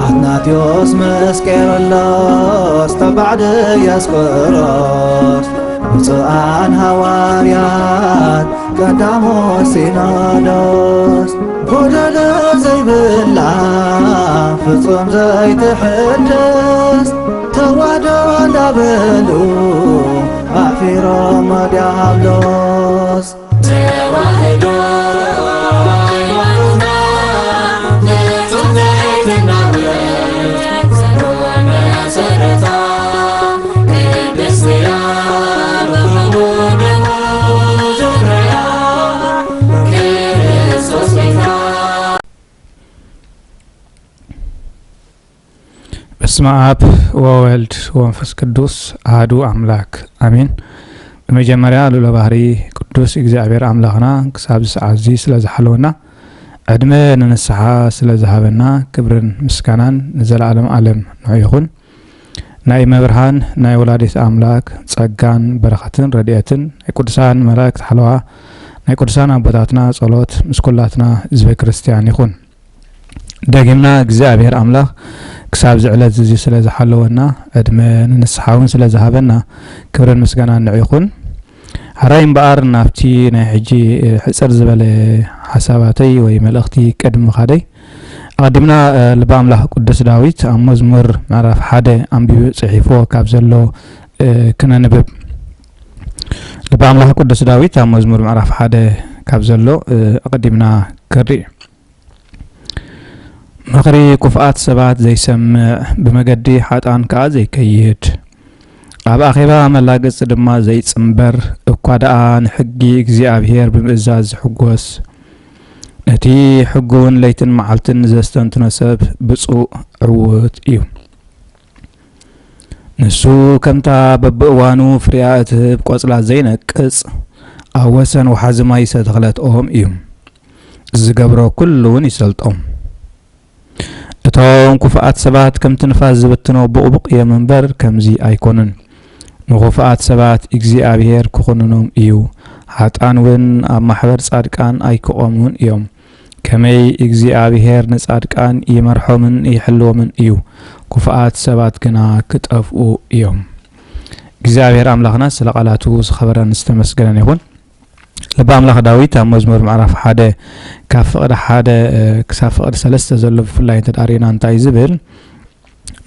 ኣትናቴዎስ ምስ ቄርሎስ ተባዕ ድያስቆሮስ፣ ብፁዓን ሃዋርያት ቀዳሞት ሲኖዶስ፣ ጎደሎ ዘይብላ ፍጹም ዘይትሕደስ፣ ተዋህዶ እንዳበሉ ኣሕፊሮም ዲያብሎስ። ተዋህዶ ሃይማኖትና ንጹህ ትሕትና እምነት መሰረታ፣ ቅድስት እያ ብኽቡር ደሙ ዙርያ ክርስቶስ ጌታ። በስመ አብ ወወልድ ወመንፈስ ቅዱስ አሐዱ አምላክ አሜን። ብመጀመርያ ልዑለ ባህሪ ቅዱስ እግዚኣብሔር ኣምላኽና ክሳብ እዚ ሰዓት እዚ ስለ ዝሓለወና፣ ዕድመ ንንስሓ ስለ ዝሃበና፣ ክብርን ምስጋናን ንዘለዓለም ዓለም ንዑ ይኹን። ናይ መብርሃን ናይ ወላዲት ኣምላክ ጸጋን በረኸትን ረድኤትን ናይ ቅዱሳን መላእክት ሓለዋ ናይ ቅዱሳን ኣቦታትና ጸሎት ምስ ኩላትና ህዝበ ክርስቲያን ይኹን። ደጊምና እግዚኣብሔር ኣምላኽ ክሳብ እዚ ዕለት እዚ ስለ ዝሓለወና፣ ዕድመ ንንስሓ እውን ስለ ዝሃበና፣ ክብርን ምስጋናን ንዑ ይኹን። ሕራይ እምበኣር ናብቲ ናይ ሕጂ፣ እ፣ ሕጽር ዝበለ ሓሳባተይ ወይ መልእኽቲ ቅድሚ ምኻደይ፣ ኣቐዲምና፣ እ፣ ልበ ኣምላኽ ቅዱስ ዳዊት ኣብ መዝሙር ምዕራፍ ሓደ ኣንቢቡ ጽሒፍዎ ካብ ዘሎ፣ እ፣ ክነንብብ። ልበ ኣምላኽ ቅዱስ ዳዊት ኣብ መዝሙር ምዕራፍ ሓደ ካብ ዘሎ፣ እ፣ ኣቐዲምና ክንርኢ። ምኽሪ ክፉኣት ሰባት ዘይሰምዕ፣ ብመገዲ ሓጥኣን ከኣ ዘይከይድ፣ ኣብ ኣኼባ መላገጺ ድማ ዘይጽንበር፣ እኳ ደኣ ንሕጊ እግዚኣብሔር ብምእዛዝ ዝሕጐስ፣ ነቲ ሕጉ እውን ለይትን መዓልትን ዘስተንትኖ ሰብ ብጹእ ዕዉት እዩ። ንሱ ከምታ በብእዋኑ ፍሬኣ እትህብ ቆጽላ ዘይነቅጽ፣ ኣብ ወሰን ወሓዚ ማይ ዝተተኽለት ኦም እዩ። ዝገብሮ ኩሉ እውን ይሰልጦም። እቶም ክፉኣት ሰባት ከምቲ ንፋስ ዝብትኖ ቡቕቡቕ እዮም እምበር፣ ከምዚ ኣይኮኑን። ንኽፉኣት ሰባት እግዚኣብሔር ክኹንኖም እዩ፣ ሓጥኣን እውን ኣብ ማሕበር ጻድቃን ኣይክቖሙን እዮም። ከመይ እግዚኣብሔር ንጻድቃን ይመርሖምን ይሕልዎምን እዩ፣ ክፉኣት ሰባት ግና ክጠፍኡ እዮም። እግዚኣብሔር ኣምላኽና ስለ ቃላቱ ዝኸበረን ዝተመስገነን ይኹን። ልበ ኣምላኽ ዳዊት ኣብ መዝሙር ምዕራፍ ሓደ ካብ ፍቕዲ ሓደ፣ እ፣ ክሳብ ፍቕዲ ሰለስተ ዘሎ ብፍላይ እንተ ደኣ ርኢና እንታይ ዝብል?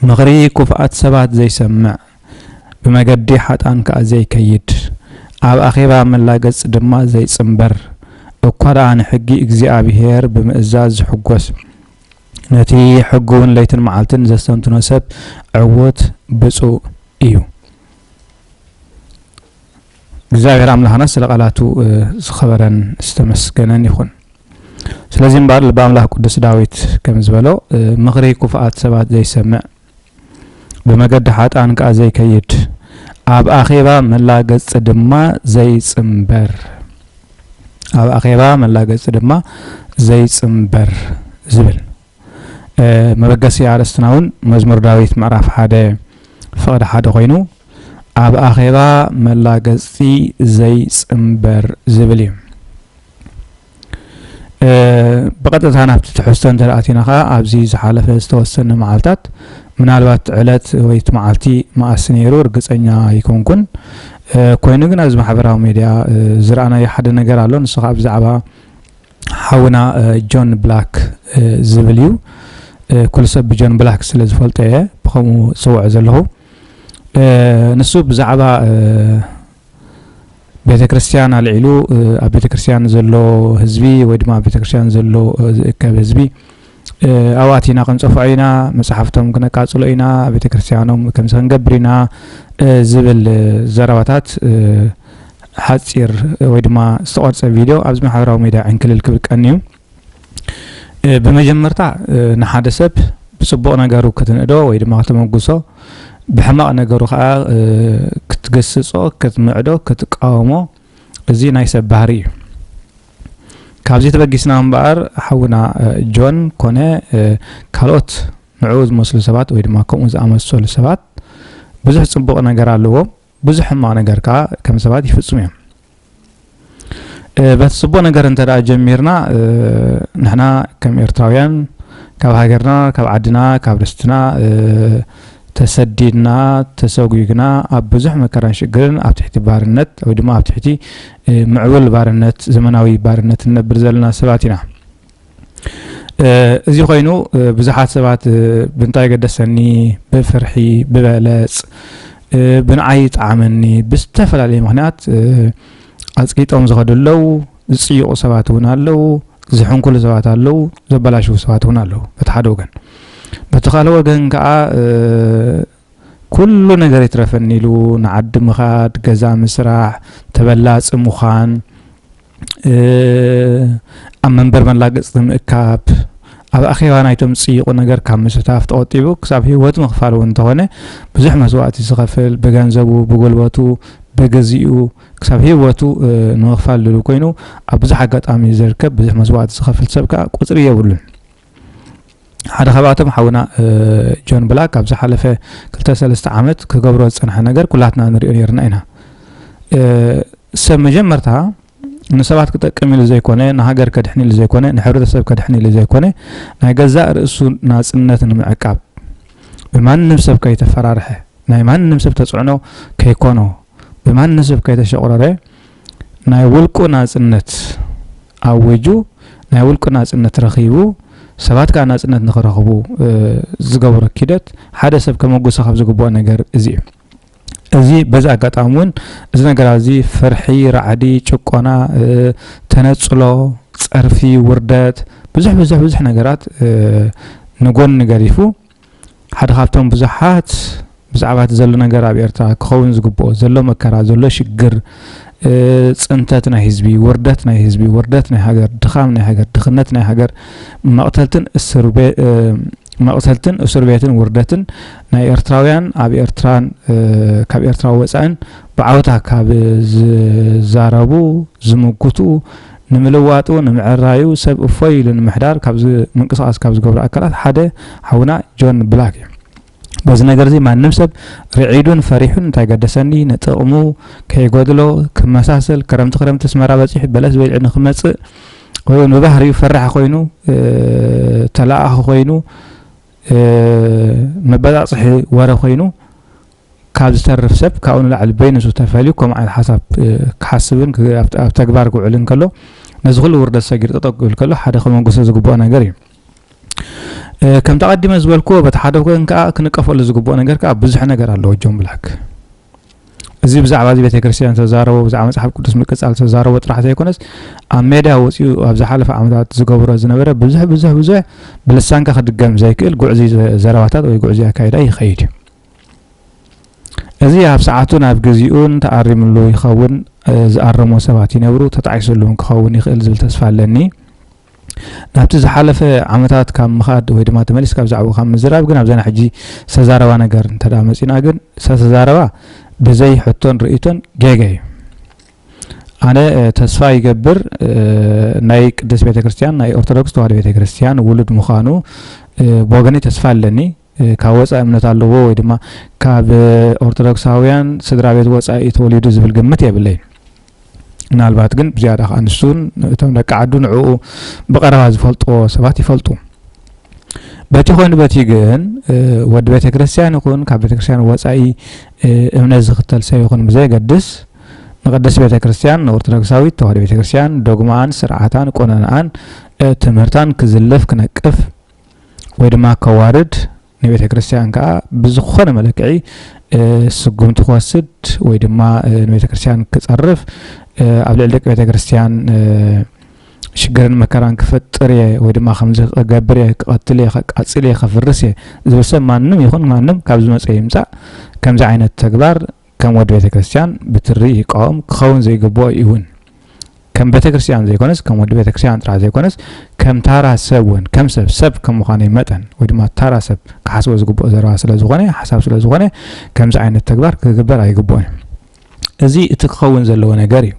ምኽሪ ክፉኣት ሰባት ዘይሰምዕ፣ ብመገዲ ሓጥኣን ከኣ ዘይከይድ፣ ኣብ ኣኼባ መላገጺ ድማ ዘይጽንበር፣ እኳ ደኣ ንሕጊ እግዚኣብሔር ብምእዛዝ ዝሕጐስ፣ ነቲ ሕጉ እውን ለይትን መዓልትን ዘስተንትኖ ሰብ ዕዉት ብጹእ እዩ። እግዚኣብሔር ኣምላኽና ስለ ቃላቱ፣ እ፣ ዝኸበረን ዝተመስገነን ይኹን። ስለዚ እምበኣር ልበ ኣምላኽ ቅዱስ ዳዊት ከም ዝበሎ፣ እ፣ ምኽሪ ክፉኣት ሰባት ዘይሰምዕ፣ ብመገዲ ሓጥኣን ከኣ ዘይከይድ፣ ኣብ ኣኼባ መላገጺ ድማ ዘይጽንበር፣ ኣብ ኣኼባ መላገጺ ድማ ዘይጽንበር ዝብል፣ እ፣ መበገሲ ኣርእስትና እውን መዝሙር ዳዊት ምዕራፍ ሓደ ፍቕዲ ሓደ ኮይኑ፣ ኣብ ኣኼባ መላገጺ ዘይጽንበር ዝብል እዩ። እ፣ ብቐጥታ ናብቲ ትሕዝቶ እንተ ደኣ ኣቲና ኸኣ፣ ኣብዚ ዝሓለፈ ዝተወሰነ መዓልታት፣ ምናልባት ዕለት ወይ እቲ መዓልቲ መኣስ ነይሩ ርግጸኛ ኣይኮንኩን። እ፣ ኮይኑ ግን ኣብዚ ማሕበራዊ ሜድያ፣ እ፣ ዝረኣናዮ ሓደ ነገር ኣሎ። ንሱ ኸኣ ብዛዕባ ሓውና፣ እ፣ ጆን ብላክ፣ እ፣ ዝብል እዩ። እ፣ ኩሉ ሰብ ብጆን ብላክ ስለ ዝፈልጦ እየ ብኸምኡ ዝጽውዖ ዘለኹ። እ፣ ንሱ ብዛዕባ፣ እ፣ ቤተ ክርስቲያን ኣልዒሉ፣ እ፣ ኣብ ቤተ ክርስቲያን ዘሎ ህዝቢ ወይ ድማ ኣብ ቤተ ክርስቲያን ዘሎ፣ እ፣ ዝእከብ ህዝቢ፣ እ፣ ኣብኡ ኣቲና ክንጸፍዖ ኢና፣ መጽሓፍቶም ክነቃጽሎ ኢና፣ ቤተ ክርስቲያኖም ከምዚ ክንገብር ኢና፣ እ፣ ዝብል፣ እ፣ ዘረባታት፣ እ፣ ሓጺር ወይ ድማ ዝተቐርጸ ቪድዮ ኣብዚ ማሕበራዊ ሚድያ ዕንክልል ክብል ቀንዩ። እ፣ ብመጀመርታ፣ እ፣ ንሓደ ሰብ ብጽቡቕ ነገሩ ክትንእዶ ወይ ድማ ከተመጉሶ፣ ብሕማቕ ነገሩ ኸኣ፣ እ፣ ክትገስጾ፣ ክትምዕዶ፣ ክትቃወሞ፣ እዚ ናይ ሰብ ባህሪ እዩ። ካብዚ ተበጊስና እምበኣር፣ ሓውና፣ እ፣ ጆን ኮነ፣ እ፣ ካልኦት ንዕኡ ዝመስሉ ሰባት ወይ ድማ ከምኡ ዝኣመሰሉ ሰባት ብዙሕ ጽቡቕ ነገር ኣለዎም፣ ብዙሕ ሕማቕ ነገር ከኣ ከም ሰባት ይፍጽሙ እዮም። እ፣ በቲ ጽቡቕ ነገር እንተ ደኣ ጀሚርና፣ እ፣ ንሕና ከም ኤርትራውያን፣ ካብ ሃገርና፣ ካብ ዓድና፣ ካብ ርስትና ተሰዲድና፣ ተሰጒግና፣ ኣብ ብዙሕ መከራን ሽግርን ኣብ ትሕቲ ባርነት ወይ ድማ ኣብ ትሕቲ ምዕቡል ባርነት፣ ዘመናዊ ባርነት እንነብር ዘለና ሰባት ኢና። እዚ ኮይኑ ብዙሓት ሰባት ብምንታይ ገደሰኒ፣ ብፍርሒ፣ ብበለፅ፣ ብንዓይ ይጠዓመኒ፣ ብዝተፈላለየ ምኽንያት ኣፅቂጦም ዝኸዱ ኣለዉ። ዝፅይቑ ሰባት እውን ኣለዉ። ዝሕንኩሉ ሰባት ኣለዉ። ዘበላሽዉ ሰባት እውን ኣለዉ። በቲ ሓደ ወገን፣ በቲ ካልእ ወገን ከዓ ኩሉ ነገር ይትረፈኒ ኢሉ ንዓዲ ምኻድ፣ ገዛ ምስራሕ፣ ተበላፂ ምዃን፣ ኣብ መንበር መላገፅቲ ምእካብ፣ ኣብ ኣኼባ ናይቶም ዝፅይቑ ነገር ካብ ምስታፍ ተቆጢቡ ክሳብ ህይወቱ ምኽፋል እውን እንተኾነ ብዙሕ መስዋእቲ ዝኸፍል፣ ብገንዘቡ፣ ብጉልበቱ፣ ብግዚኡ ክሳብ ህይወቱ ንምኽፋል ድሉ ኮይኑ ኣብ ብዙሕ ኣጋጣሚ ዝርከብ ብዙሕ መስዋእቲ ዝኸፍል ሰብ ከዓ ቁፅሪ የብሉን። ሓደ ካብኣቶም ሓውና ጆን ብላክ ኣብ ዝሓለፈ ክልተ ሰለስተ ዓመት ክገብሮ ዝፀንሐ ነገር ኩላትና ንሪኦ ነርና ኢና። ሰብ መጀመርታ ንሰባት ክጠቅም ኢሉ ዘይኮነ፣ ንሃገር ከድሕን ኢሉ ዘይኮነ፣ ንሕብረተሰብ ከድሕን ኢሉ ዘይኮነ፣ ናይ ገዛእ ርእሱ ናፅነት ንምዕቃብ፣ ብማንም ሰብ ከይተፈራርሐ፣ ናይ ማንም ሰብ ተፅዕኖ ከይኮኖ፣ ብማንም ሰብ ከይተሸቑረረ፣ ናይ ውልቁ ናፅነት ኣዊጁ፣ ናይ ውልቁ ናፅነት ረኺቡ፣ ሰባት ከዓ ናፅነት ንኽረኽቡ ዝገብሮ ኪደት ሓደ ሰብ ከመጉሶ ካብ ዝግብኦ ነገር እዚ እዩ። እዚ በዚ ኣጋጣሚ እውን እዚ ነገር ኣብዚ ፍርሒ፣ ራዕዲ፣ ጭቆና፣ ተነፅሎ፣ ፀርፊ፣ ውርደት፣ ብዙሕ ብዙሕ ብዙሕ ነገራት ንጎኒ ገዲፉ ሓደ ካብቶም ብዙሓት ብዛዕባ እቲ ዘሎ ነገር ኣብ ኤርትራ ክኸውን ዝግብኦ ዘሎ መከራ፣ ዘሎ ሽግር፣ ጽንተት ናይ ህዝቢ፣ ውርደት ናይ ህዝቢ፣ ውርደት ናይ ሃገር፣ ድኻም ናይ ሃገር፣ ድኽነት ናይ ሃገር፣ መቕተልትን እስር ቤ-፣ መቕተልትን እስር ቤትን ውርደትን ናይ ኤርትራውያን ኣብ ኤርትራን ካብ ኤርትራ ወጻእን ብዓውታ ካብ ዝዛረቡ፣ ዝምጉቱ፣ ንምልዋጡ፣ ንምዕራዩ፣ ሰብ እፎይ ኢሉ ንምሕዳር ካብ ዝ-፣ ምንቅስቓስ ካብ ዝገብሩ ኣካላት ሓደ ሓውና ጆን ብላክ እዩ። በዚ ነገር እዚ ማንም ሰብ ርዒዱን ፈሪሑን እንታይ ገደሰኒ፣ ንጥቕሙ ከይጎድሎ ክመሳሰል፣ ክረምቲ ክረምቲ ኣስመራ በጺሑ በለስ በሊዑ ንክመጽእ ወይ እውን ብባህሪኡ ፈራሕ ኮይኑ፣ እ፣ ተለኣኣኺ ኮይኑ፣ እ፣ መበጻጽሒ ወረ ኮይኑ ካብ ዝተርፍ ሰብ ካብኡ ንላዕሊ በይንሱ ተፈልዩ ከምኡ ዓይነት ሓሳብ፣ እ፣ ክሓስብን ክ-፣ ኣብ፣ ኣብ ተግባር ክውዕልን ከሎ ነዚ ኩሉ ውርደት ሰጊሩ ጠጠው ክብል ከሎ ሓደ ከመንግሶ ዝግብኦ ነገር እዩ። እ፣ ከምቲ ኣቐዲመ ዝበልክዎ በቲ ሓደ ወገን ከኣ ክንቀፈሉ ዝግብኦ ነገር ከኣ ብዙሕ ነገር ኣለዎ ጆን ብላክ። እዚ ብዛዕባ እዚ ቤተ ክርስቲያን ዝተዛረቦ፣ ብዛዕባ መጽሓፍ ቅዱስ ምቅጻል ዝተዛረቦ ጥራሕ ዘይኮነስ ኣብ ሜድያ ወጺኡ ኣብ ዝሓለፈ ዓመታት ዝገብሮ ዝነበረ ብዙሕ፣ ብዙሕ፣ ብዙሕ ብልሳንካ ክድገም ዘይክእል ጉዕዙይ ዘ-፣ ዘረባታት ወይ ጉዕዙይ ኣካይዳ ይኸይድ እዩ። እዚ ኣብ ሰዓቱን ኣብ ግዚኡን ተኣሪምሉ ይኸውን። እ፣ ዝኣረሞ ሰባት ይነብሩ፣ ተጣዒሱሉ እውን ክኸውን ይኽእል ዝብል ተስፋ ኣለኒ። ናብቲ ዝሓለፈ ዓመታት ካብ ምኻድ ወይ ድማ ተመሊስካ ብዛዕባኡ ካብ ምዝራብ ግን ኣብዘና ሕጂ ዝተዛረባ ነገር እንተ ደኣ መጺና ግን ዝተዛረባ ብዘይ ሕቶን ርእይቶን ጌጋ እዩ። ኣነ፣ እ፣ ተስፋ ይገብር፣ እ፣ ናይ ቅድስት ቤተ ክርስቲያን፣ ናይ ኦርቶዶክስ ተዋህዶ ቤተ ክርስቲያን ውሉድ ምዃኑ፣ እ፣ ብወገነይ ተስፋ ኣለኒ። እ፣ ካብ ወጻኢ እምነት ኣለዎ ወይ ድማ ካብ፣ እ፣ ኦርቶዶክሳውያን ስድራ ቤት ወጻኢ ተወሊዱ ዝብል ግምት የብለይን። ምናልባት ግን ብዝያዳ ከኣ ንሱን እቶም ደቂ ዓዱ ንዕኡ ብቐረባ ዝፈልጥዎ ሰባት ይፈልጡ። በቲ ኮይኑ በቲ ግን፣ እ፣ ወዲ ቤተ ክርስቲያን ይኹን ካብ ቤተ ክርስቲያን ወጻኢ፣ እ፣ እምነት ዝኽተል ሰብ ይኹን ብዘየገድስ ንቅድስት ቤተ ክርስቲያን፣ ንኦርቶዶክሳዊት ተዋህዶ ቤተ ክርስቲያን ዶግማኣን ስርዓታን ቆነንኣን፣ እ፣ ትምህርታን ክዝልፍ ክነቅፍ ወይ ድማ ከዋርድ ንቤተ ክርስቲያን ከኣ ብዝኾነ መለክዒ፣ እ፣ ስጉምቲ ክወስድ ወይ ድማ፣ እ፣ ንቤተ ክርስቲያን ክጸርፍ፣ እ፣ ኣብ ልዕሊ ደቂ ቤተ ክርስቲያን፣ እ፣ ሽግርን መከራን ክፈጥር እየ ወይ ድማ ከምዚ ክገብር እየ፣ ክቐትል እየ፣ ከቃጽል እየ፣ ከፍርስ እየ ዝብል ሰብ ማንም ይኹን ማንም ካብ ዝመጸ ይምጻእ ከምዚ ዓይነት ተግባር ከም ወዲ ቤተ ክርስቲያን ብትሪ ይቃወም፣ ክኸውን ዘይግብኦ እዩ እውን። ከም ቤተ ክርስቲያን ዘይኮነስ፣ ከም ወዲ ቤተ ክርስቲያን ጥራሕ ዘይኮነስ፣ ከም ታራ ሰብ እውን፣ ከም ሰብ፣ ሰብ ከም ምዃነይ መጠን፣ ወይ ድማ ታራ ሰብ ክሓስቦ ዝግብኦ ዘረባ ስለ ዝኾነ፣ ሓሳብ ስለ ዝኾነ፣ ከምዚ ዓይነት ተግባር ክግበር ኣይግብኦን እዩ። እዚ እቲ ክኸውን ዘለዎ ነገር እዩ።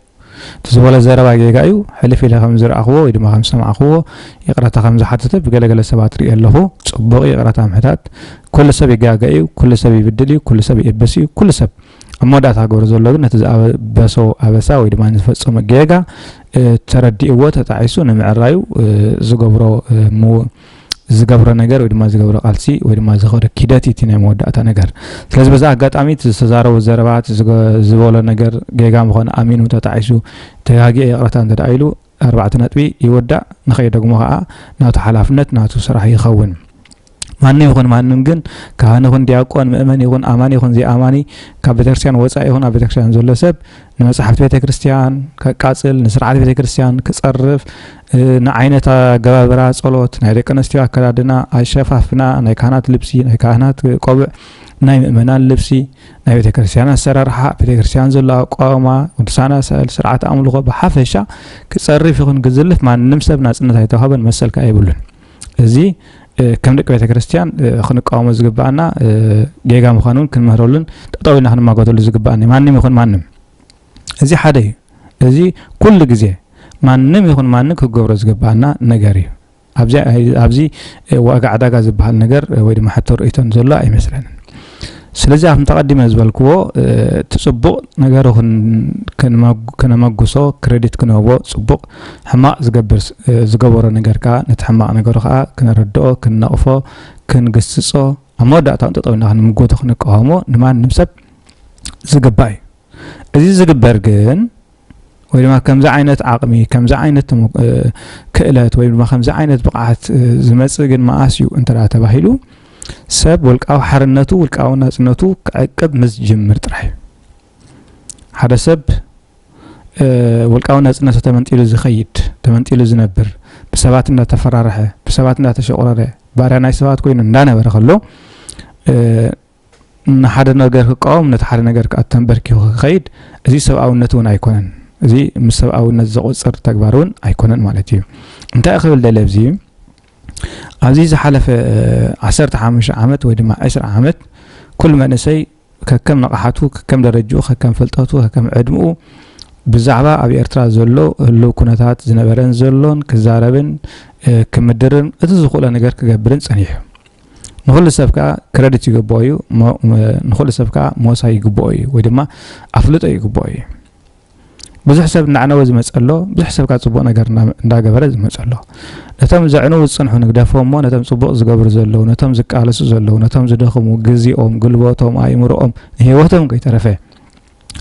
እቲ ዝበሎ ዘረባ ጌጋ እዩ። ሕልፍ ኢለ ከም ዝረኣኽዎ ወይ ድማ ከም ዝሰማዕኽዎ፣ ይቕረታ ከም ዝሓተተ ብገለገለ ሰባት ርኢ ኣለኹ። ጽቡቕ ይቕረታ ምሕታት። ኩሉ ሰብ ይጋገ እዩ፣ ኩሉ ሰብ ይብድል እዩ፣ ኩሉ ሰብ ይእብስ እዩ፣ ኩሉ ሰብ ኣብ መወዳእታ ክገብሮ ዘሎ ግን ነቲ ዝኣበሶ ኣበሳ ወይ ድማ ንዝፈጸሞ ጌጋ፣ እ፣ ተረዲእዎ ተጣዒሱ ንምዕራዩ፣ እ፣ ዝገብሮ፣ እ፣ ምው-፣ ዝገብሮ ነገር ወይ ድማ ዝገብሮ ቃልሲ ወይ ድማ ዝኸዶ ኪደት እዩ እቲ ናይ መወዳእታ ነገር። ስለዚ በዚ ኣጋጣሚ እቲ ዝተዛረቦ ዘረባ፣ እቲ ዝገ-፣ ዝበሎ ነገር ጌጋ ምዃኑ ኣሚኑ ተጣዒሱ፣ ተጋጊኤ ይቕረታ እንተ ደኣ ኢሉ፣ ኣርባዕተ ነጥቢ ይወዳእ። ንኸይደግሞ ከኣ ናቱ ሓላፍነት ናቱ ስራሕ ይኸውን። ማንም ይኹን ማንም ግን፣ ካህን ይኹን ዲያቆን፣ ምእመን ይኹን ኣማኒ ይኹን ዘይኣማኒ፣ ካብ ቤተክርስትያን ወጻኢ ይኹን ኣብ ቤተክርስትያን ዘሎ ሰብ ንመጻሕፍቲ ቤተክርስትያን ከቃጽል፣ ንስርዓት ቤተክርስትያን ክጸርፍ፣ እ፣ ንዓይነት ኣገባብራ ጸሎት፣ ናይ ደቂ ኣንስትዮ ኣከዳድና፣ ኣሸፋፍና፣ ናይ ካህናት ልብሲ፣ ናይ ካህናት ቆብዕ፣ ናይ ምእመናን ልብሲ፣ ናይ ቤተክርስትያን ኣሰራርሓ፣ ቤተክርስትያን ዘሎ ኣቋውማ፣ ቅዱሳን ኣሳእል፣ ስርዓት ኣምልኾ ብሓፈሻ ክጸርፍ ይኹን ክዝልፍ ማንም ሰብ ናጽነት ኣይተዋህበን፣ መሰል ከኣ የብሉን። እዚ፣ እ፣ ከም ደቂ ቤተክርስትያን፣ እ፣ ክንቃወሞ ዝግባኣና፣ እ፣ ጌጋ ምዃኑ እውን ክንምህረሉን ጠጠው ኢልና ክንማጎተሉ ዝግባኣና እዩ። ማንም ይኹን ማንም። እዚ ሓደ እዩ። እዚ ኩሉ ግዜ ማንም ይኹን ማንም ክገብሮ ዝግባኣና ነገር እዩ። ኣብዚ፣ ኣብዚ ዋጋ ዕዳጋ ዝበሃል ነገር ወይ ድማ ሕቶ ርእይቶን ዘሎ ኣይመስለንን። ስለዚ ኣብቲ ተቐዲመ ዝበልክዎ፣ እቲ ጽቡቕ ነገሩ ክን-፣ ክንመጉ-፣ ክነመጉሶ፣ ክሬዲት ክንህቦ ጽቡቕ፣ ሕማቕ ዝገብር ስ-፣ ዝገበሮ ነገር ከኣ ነቲ ሕማቕ ነገሩ ከኣ ክነረድኦ፣ ክንነቕፎ፣ ክንግስጾ፣ ኣብ መወዳእታ እውን ጠጠው ኢልና ክንምጎቶ፣ ክንቃወሞ ንማንም ሰብ ዝግባእ እዩ። እዚ ዝግበር ግን ወይ ድማ ከምዚ ዓይነት ዓቕሚ፣ ከምዚ ዓይነት ተሞ-፣ እ፣ ክእለት ወይ ድማ ከምዚ ዓይነት ብቕዓት፣ እ፣ ዝመጽእ ግን መኣስ እዩ እንተ ደኣ ተባሂሉ፣ ሰብ ውልቃዊ ሓርነቱ፣ ውልቃዊ ናጽነቱ ክዕቅብ ምስ ዝጅምር ጥራይ እዩ። ሓደ ሰብ፣ እ፣ ውልቃዊ ናጽነቱ ተመንጢሉ ዝኸይድ፣ ተመንጢሉ ዝነብር፣ ብሰባት እንዳተፈራርሐ፣ ብሰባት እንዳተሸቑረረ፣ ባርያ ናይ ሰባት ኮይኑ እንዳነበረ ከሎ፣ እ፣ ንሓደ ነገር ክቃወም፣ ነቲ ሓደ ነገር ከኣ ተንበርኪኹ ክኸይድ፣ እዚ ሰብኣውነት እውን ኣይኮነን። እዚ ምስ ሰብኣውነት ዘቑጽር ተግባር እውን ኣይኮነን ማለት እዩ። እንታይ ክብል ደልየ ኣብዚ፣ ኣብዚ ዝሓለፈ፣ እ፣ ዓሰርተ ሓሙሽተ ዓመት ወይ ድማ ዕስራ ዓመት፣ ኩሉ መንእሰይ ከከም ንቕሓቱ፣ ከከም ደረጅኡ፣ ከከም ፍልጠቱ፣ ከከም ዕድምኡ፣ ብዛዕባ ኣብ ኤርትራ ዘሎ ህልው ኩነታት ዝነበረን ዘሎን ክዛረብን፣ እ፣ ክምድርን እቲ ዝኽእሎ ነገር ክገብርን ጸኒሑ። ንኹሉ ሰብ ከኣ ክረዲት ይግብኦ እዩ፣ ሞ-፣ ም-፣ ንኹሉ ሰብ ከኣ ሞሳ ይግብኦ እዩ፣ ወይ ድማ ኣፍልጦ ይግብኦ እዩ። ብዙሕ ሰብ እናዕነወ ዝመጸ ኣሎ፣ ብዙሕ ሰብ ከኣ ጽቡቕ ነገር እና-፣ እንዳገበረ ዝመጸ ኣሎ። ነቶም ዘዕንዉ ዝጸንሑ ንግደፎ እሞ፣ ነቶም ጽቡቕ ዝገብሩ ዘለዉ፣ ነቶም ዝቃለሱ ዘለዉ፣ ነቶም ዝደኽሙ፣ ግዜኦም፣ ጉልበቶም፣ ኣእምሮኦም፣ ንህይወቶም ከይተረፈ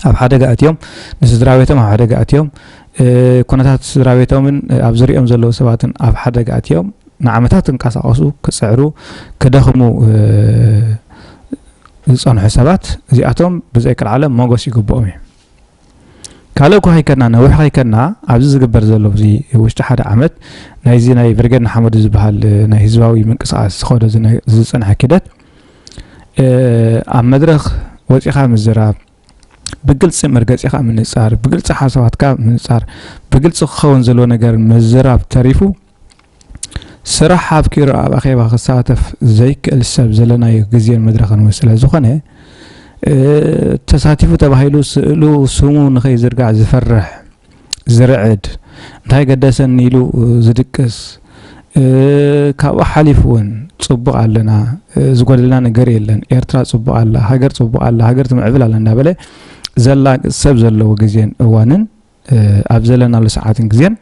ኣብ ሓደጋ ኣትዮም፣ ንስድራ ቤቶም ኣብ ሓደጋ ኣትዮም፣ እ፣ ኩነታት ስድራ ቤቶምን፣ እ፣ ኣብ ዙሪኦም ዘለዉ ሰባትን ኣብ ሓደጋ ኣትዮም፣ ንዓመታት ክንቀሳቐሱ፣ ክጽዕሩ፣ ክደኽሙ፣ እ፣ ዝጸንሑ ሰባት፣ እዚኣቶም ብዘይ ቅልዓለም ሞገስ ይግብኦም እዩ። ካልእ እኳ ከይከድና፣ ነዊሕ ከይከድና፣ ኣብዚ ዝግበር ዘሎ፣ ኣብዚ ውሽጢ ሓደ ዓመት፣ ናይዚ ናይ ብርጌድ ንሓመዱ ዝበሃል፣ እ፣ ናይ ህዝባዊ ምንቅስቓስ ዝኸዶ ዝነ-፣ ዝጸንሐ ኪደት፣ እ፣ ኣብ መድረኽ ወጺኻ ምዝራብ፣ ብግልጺ መርገጺኻ ምንጻር፣ ብግልጺ ሓሳባትካ ምንጻር፣ ብግልጺ ክኸውን ዘለዎ ነገር ምዝራብ ተሪፉ፣ ስራሕ ኣብ ኪሮ ኣብ ኣኼባ ክሳተፍ ዘይክእል ሰብ ዘለናዮ ግዜን መድረኽን እውን ስለ ዝኾነ፣ እ፣ ተሳቲፉ ተባሂሉ ስእሉ ስሙ ንኸይዝርጋሕ ዝፈርሕ፣ ዝርዕድ፣ እንታይ ገደሰኒ ኢሉ ዝድቅስ፣ እ፣ ካብኡ ሓሊፉ እውን ጽቡቕ ኣለና፣ እ፣ ዝጎደለና ነገር የለን፣ ኤርትራ ጽቡቕ ኣላ፣ ሃገር ጽቡቕ ኣላ፣ ሃገር ትምዕብል ኣላ እንዳበለ ዘላግጽ ሰብ ዘለዎ ግዜን እዋንን፣ እ፣ ኣብ ዘለናሉ ሰዓትን ግዜን፣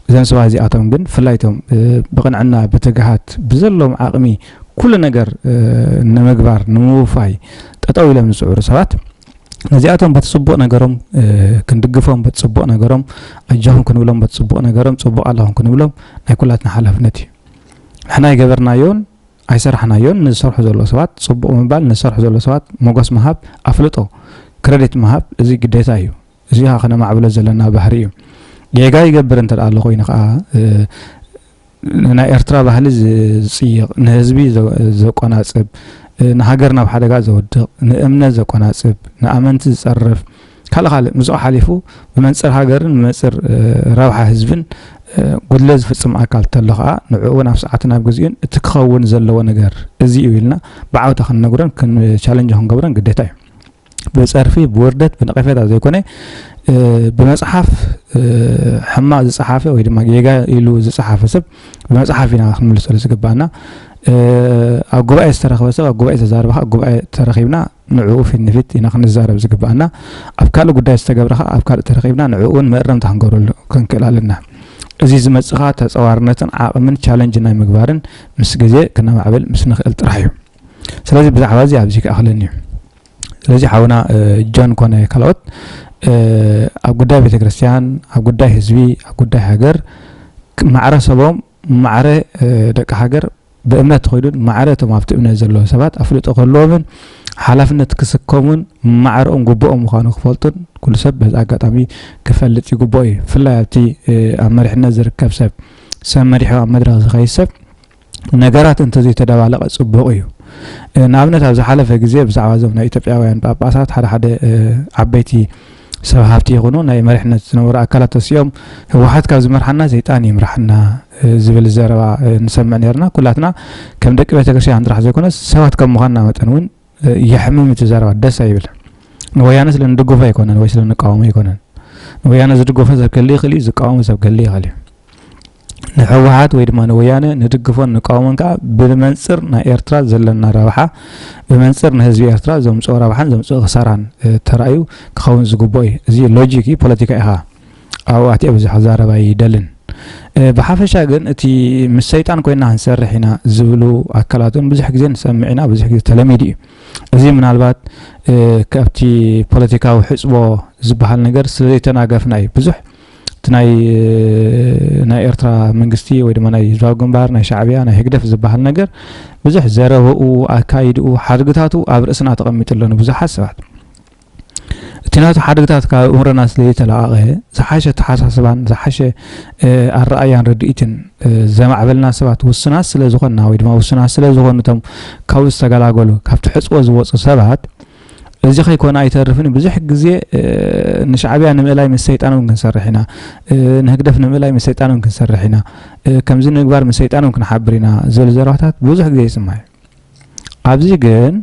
እዞም ሰባት እዚኣቶም ግን ብፍላይ እቶም፣ እ፣ ብቕንዕና፣ ብትግሃት፣ ብዘለዎም ዓቕሚ ኩሉ ነገር፣ እ፣ ንምግባር፣ ንምውፋይ ጠጠው ኢሎም ዝጽዕሩ ሰባት፣ ነዚኣቶም በቲ ጽቡቕ ነገሮም፣ እ፣ ክንድግፎም፣ በቲ ጽቡቕ ነገሮም ኣጆኹም ክንብሎም፣ በቲ ጽቡቕ ነገሮም ጽቡቕ ኣለኹም ክንብሎም ናይ ኩላትና ሓላፍነት እዩ። ንሕና ኣይገበርናዮን ኣይሰራሕናዮን፣ ንዝሰርሑ ዘለዉ ሰባት ጽቡቕ ምባል፣ ንዝሰርሑ ዘለዉ ሰባት ሞገስ ምሃብ፣ ኣፍልጦ፣ ክረዲት ምሃብ፣ እዚ ግዴታ እዩ። እዚ ከኣ ከነማዕብሎ ዘለና ባህሪ እዩ። ጌጋ ይገብር እንተ ደኣ ኣሎ ኮይኑ ከኣ፣ እ፣ ንናይ ኤርትራ ባህሊ ዝ-፣ ዝጽይቕ፣ ንህዝቢ ዘ-፣ ዘቆናጽብ፣ እ፣ ንሃገር ናብ ሓደጋ ዘውድቕ፣ ንእምነት ዘቆናጽብ፣ ንኣመንቲ ዝጸርፍ፣ ካልእ ካልእ ምስኡ ሓሊፉ ብመንጽር ሃገርን ብመንጽር፣ እ፣ ረብሓ ህዝብን፣ እ፣ ጉድለት ዝፍጽም ኣካል ተሎ ከኣ ንዕኡ ናብ ሰዓትን ኣብ ግዜኡን እቲ ክኸውን ዘለዎ ነገር እዚ እዩ ኢልና ብዓውታ ክንነግሮን ክን-፣ ቻለንጅ ክንገብሮን ግዴታ እዩ። ብጸርፊ፣ ብውርደት፣ ብነቐፌታ ዘይኮነ፣ እ፣ ብመጽሓፍ፣ እ፣ ሕማቕ ዝጸሓፈ ወይ ድማ ጌጋ ኢሉ ዝጸሓፈ ሰብ ብመጽሓፍ ኢና ክንምልሰሉ ዝግባኣና። እ፣ ኣብ ጉባኤ ዝተረኽበ ሰብ ኣብ ጉባኤ ዝተዛረበ ከኣ ኣብ ጉባኤ ተረኺብና ንዕኡ ፊት ንፊት ኢና ክንዛረብ ዝግባኣና። ኣብ ካልእ ጉዳይ ዝተገብረ ከኣ ኣብ ካልእ ተረኺብና ንዕኡ እውን መእረምታ ክንገብረሉ ክንክእል ኣለና። እዚ ዝመጽእ ኸኣ ተጸዋርነትን ዓቕምን ቻለንጅ ናይ ምግባርን ምስ ግዜ ክነማዕብል ምስ ንኽእል ጥራሕ እዩ። ስለዚ ብዛዕባ እዚ ኣብዚ ክኣኽለኒ እዩ። ስለዚ ሓውና ጆን ኮነ ካልኦት ኣብ ጉዳይ ቤተክርስትያን፣ ኣብ ጉዳይ ህዝቢ፣ ኣብ ጉዳይ ሃገር ማዕረ ሰቦም፣ ማዕረ ደቂ ሃገር ብእምነት ተኸይዱን ማዕረ እቶም ኣብቲ እምነት ዘለዉ ሰባት ኣፍልጦ ክህልዎምን ሓላፍነት ክስከሙን ማዕረኦም ግቡኦም ምዃኑ ክፈልጡን ኩሉ ሰብ በዚ ኣጋጣሚ ክፈልጥ ይግብኦ እዩ። ብፍላይ ኣብቲ ኣብ መሪሕነት ዝርከብ ሰብ፣ ሰብ መሪሑ ኣብ መድረኽ ዝኸይድ ሰብ ነገራት እንተዘይተደባለቐ ጽቡቕ እዩ። ንኣብነት ኣብ ዝሓለፈ ግዜ ብዛዕባ እዞም ናይ ኢትዮጵያውያን ጳጳሳት ሓደ ሓደ ዓበይቲ ሰብ ሃብቲ ይኹኑ ናይ መሪሕነት ዝነበሩ ኣካላት ተሲኦም ህወሓት ካብ ዝመርሓና ሰይጣን ይምራሕና ዝብል ዘረባ ንሰምዕ ነርና። ኩላትና ከም ደቂ ቤተክርስትያን ጥራሕ ዘይኮነስ ሰባት ከም ምዃንና መጠን እውን የሕምም እቲ ዘረባ፣ ደስ ኣይብል። ንወያነ ስለ ንድግፎ ኣይኮነን ወይ ስለ ንቃወሞ ኣይኮነን። ንወያነ ዝድግፎ ሰብ ክህሊ ይኽእል እዩ፣ ዝቃወሞ ሰብ ክህሊ ይኽእል እዩ። ንህወሓት ወይ ድማ ንወያነ ንድግፎን ንቃወሞን ከዓ ብመንፅር ናይ ኤርትራ ዘለና ረብሓ፣ ብመንፅር ንህዝቢ ኤርትራ ዘምፅኦ ረብሓን ዘምፅኦ ክሳራን ተራእዩ ክኸውን ዝግብኦ እዩ። እዚ ሎጂክ እዩ፣ ፖለቲካ እዩ ከዓ። ኣብኡ ኣትየ ብዙሕ ክዛረብ ኣይደልን። ብሓፈሻ ግን እቲ ምስ ሰይጣን ኮይና ክንሰርሕ ኢና ዝብሉ ኣካላት እውን ብዙሕ ግዜ ንሰምዕ ኢና፣ ብዙሕ ግዜ ተለሚዱ እዩ። እዚ ምናልባት ካብቲ ፖለቲካዊ ሕፅቦ ዝበሃል ነገር ስለዘይተናገፍና እዩ። ብዙሕ እቲ ናይ ናይ ኤርትራ መንግስቲ ወይ ድማ ናይ ህዝባዊ ግንባር፣ ናይ ሻዕብያ፣ ናይ ህግደፍ ዝበሃል ነገር ብዙሕ ዘረበኡ፣ ኣካይድኡ፣ ሓድግታቱ ኣብ ርእስና ተቐሚጡ ኣሎ ንብዙሓት ሰባት። እቲ ናቱ ሓድግታት ካብ እምሮና ስለዘይተለቓቐ ዝሓሸ ኣተሓሳስባን ዝሓሸ ኣረኣያን ርድኢትን ዘማዕበልና ሰባት ውሱናት ስለ ዝኾንና ወይ ድማ ውሱናት ስለ ዝኾኑ እቶም ካብኡ ዝተገላገሉ ካብቲ ሕፅቦ ዝወፁ ሰባት እዚ ከይኮነ ኣይተርፍን። ብዙሕ ግዜ ንሻዕብያ ንምእላይ ምስ ሰይጣን እውን ክንሰርሕ ኢና፣ ንህግደፍ ንምእላይ ምስ ሰይጣን እውን ክንሰርሕ ኢና፣ ከምዚ ንምግባር ምስ ሰይጣን እውን ክንሓብር ኢና ዝብል ዘረባታት ብዙሕ ግዜ ይስማዕ እዩ። ኣብዚ ግን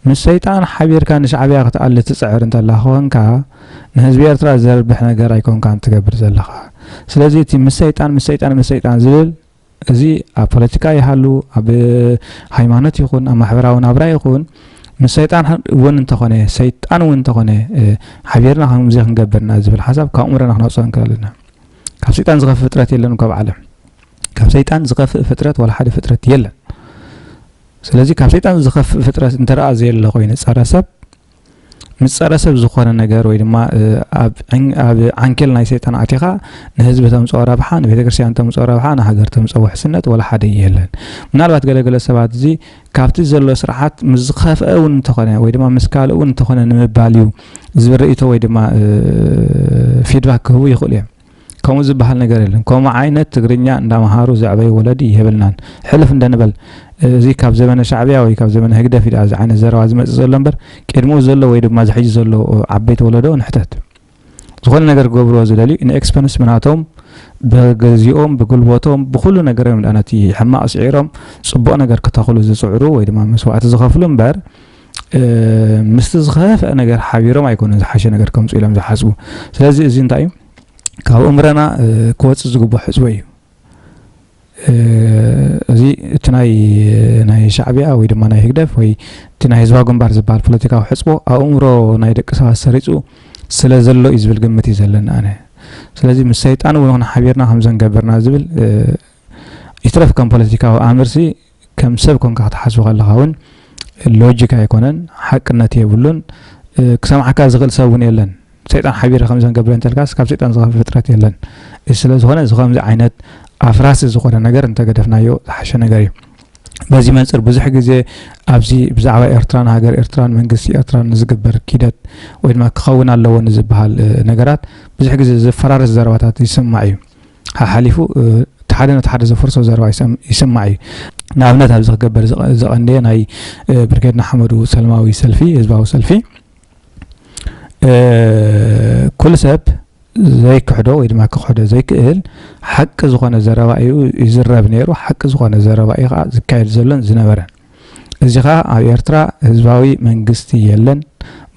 ምስ ሰይጣን ሓቢርካ ንሻዕብያ ክትኣሊ ትፅዕር እንተላ ኮንካ ንህዝቢ ኤርትራ ዘርብሕ ነገር ኣይኮንካን ትገብር ዘለኻ። ስለዚ እቲ ምስ ሰይጣን ምስ ሰይጣን ምስ ሰይጣን ዝብል እዚ ኣብ ፖለቲካ ይሃሉ፣ ኣብ ሃይማኖት ይኹን ኣብ ማሕበራዊ ናብራ ይኹን ምስ ሰይጣን እውን እንተኾነ ሰይጣን እውን እንተኾነ ሓቢርና ከምዚ ክንገብርና ዝብል ሓሳብ ካብ ኣእምሮና ክነውፅኦ ንክእል ኣለና። ካብ ሰይጣን ዝኸፍእ ፍጥረት የለን እኮ ኣብ ዓለም። ካብ ሰይጣን ዝኸፍእ ፍጥረት ዋላ ሓደ ፍጥረት የለን። ስለዚ ካብ ሰይጣን ዝኸፍእ ፍጥረት እንተረኣ ዘየለ ኮይኑ ጸረ ሰብ ምስ ጸረ ሰብ ዝኾነ ነገር ወይ ድማ ኣብ ዓንኬል ናይ ሰይጣን ኣቲኻ ንህዝቢ ተምፅኦ ረብሓ፣ ንቤተክርስትያን ተምፅኦ ረብሓ፣ ንሃገር ተምፅኦ ውሕስነት ወላ ሓደ የለን። ምናልባት ገለገለ ሰባት እዚ ካብቲ ዘሎ ስርዓት ምስ ዝኸፍአ እውን እንተኾነ ወይ ድማ ምስ ካልእ እውን እንተኾነ ንምባል እዩ ዝብል ርእይቶ ወይ ድማ ፊድባክ ክህቡ ይኽእሉ እዮም። ከምኡ ዝበሃል ነገር የለን። ከምኡ ዓይነት ትግርኛ እንዳመሃሩ ዘዕበዩ ወለዲ የብልናን። ሕልፍ እንደንበል እዚ ካብ ዘመነ ሻዕብያ ወይ ካብ ዘመነ ህግደፍ እዩ እዚ ዓይነት ዘረባ ዝመፅእ ዘሎ እምበር ቅድሚኡ ዘሎ ወይ ድማ ዝሕጂ ዘሎ ዓበይቲ ወለዶ ንሕተት። ዝኾነ ነገር ክገብርዎ ዝደልዩ ንኤክስፐንስ ምናቶም ብግዚኦም ብጉልበቶም ብኩሉ ነገሮም ዳ ነቲ ሕማቕ ስዒሮም ፅቡቕ ነገር ክተኽሉ ዝፅዕሩ ወይ ድማ መስዋዕቲ ዝኸፍሉ እምበር ምስቲ ዝኸፍአ ነገር ሓቢሮም ኣይኮኑን ዝሓሸ ነገር ከምፁ ኢሎም ዝሓስቡ። ስለዚ እዚ እንታይ እዩ ካብ እምረና ክወፅእ ዝግብኦ ሕፅቦ እዩ። እዚ እቲ ናይ ናይ ሻዕቢያ ወይ ድማ ናይ ህግደፍ ወይ እቲ ናይ ህዝባዊ ግንባር ዝበሃል ፖለቲካዊ ሕፅቦ ኣእምሮ ናይ ደቂ ሰባት ሰሪፁ ስለ ዘሎ እዩ ዝብል ግምት እዩ ዘለኒ ኣነ። ስለዚ ምስ ሰይጣን እውን ሓቢርና ከምዘን ገበርና ዝብል ይትረፍ ከም ፖለቲካዊ ኣምርሲ ከም ሰብ ኮንካ ክትሓስቡ ከለኻ እውን ሎጂክ ኣይኮነን፣ ሓቅነት የብሉን። ክሰምዓካ ዝኽእል ሰብ እውን የለን። ሰይጣን ሓቢረ ከምዘን ገብረ እንተልካስ ካብ ሰይጣን ዝኸፍእ ፍጥረት የለን። ስለ ዝኾነ እዚ ከምዚ ዓይነት ኣፍራሲ ዝኾነ ነገር እንተገደፍናዮ ዝሓሸ ነገር እዩ። በዚ መንፅር ብዙሕ ግዜ ኣብዚ ብዛዕባ ኤርትራን ሃገር ኤርትራን መንግስቲ ኤርትራን ንዝግበር ኪደት ወይ ድማ ክኸውን ኣለዎ ንዝበሃል ነገራት ብዙሕ ግዜ ዘፈራርስ ዘረባታት ይስማዕ እዩ። ሓሓሊፉ እቲ ሓደ ነቲ ሓደ ዘፍርሶ ዘረባ ይስማዕ እዩ። ንኣብነት ኣብዚ ክገበር ዝቐንደየ ናይ ብርጌድ ንሓመዱ ሰላማዊ ሰልፊ ህዝባዊ ሰልፊ ኩሉ ሰብ ዘይክሕዶ ወይ ድማ ክክሕዶ ዘይክእል ሓቂ ዝኾነ ዘረባ እዩ ይዝረብ ነይሩ። ሓቂ ዝኾነ ዘረባ እዩ ከዓ ዝካየድ ዘሎን ዝነበረን። እዚ ከዓ ኣብ ኤርትራ ህዝባዊ መንግስቲ የለን።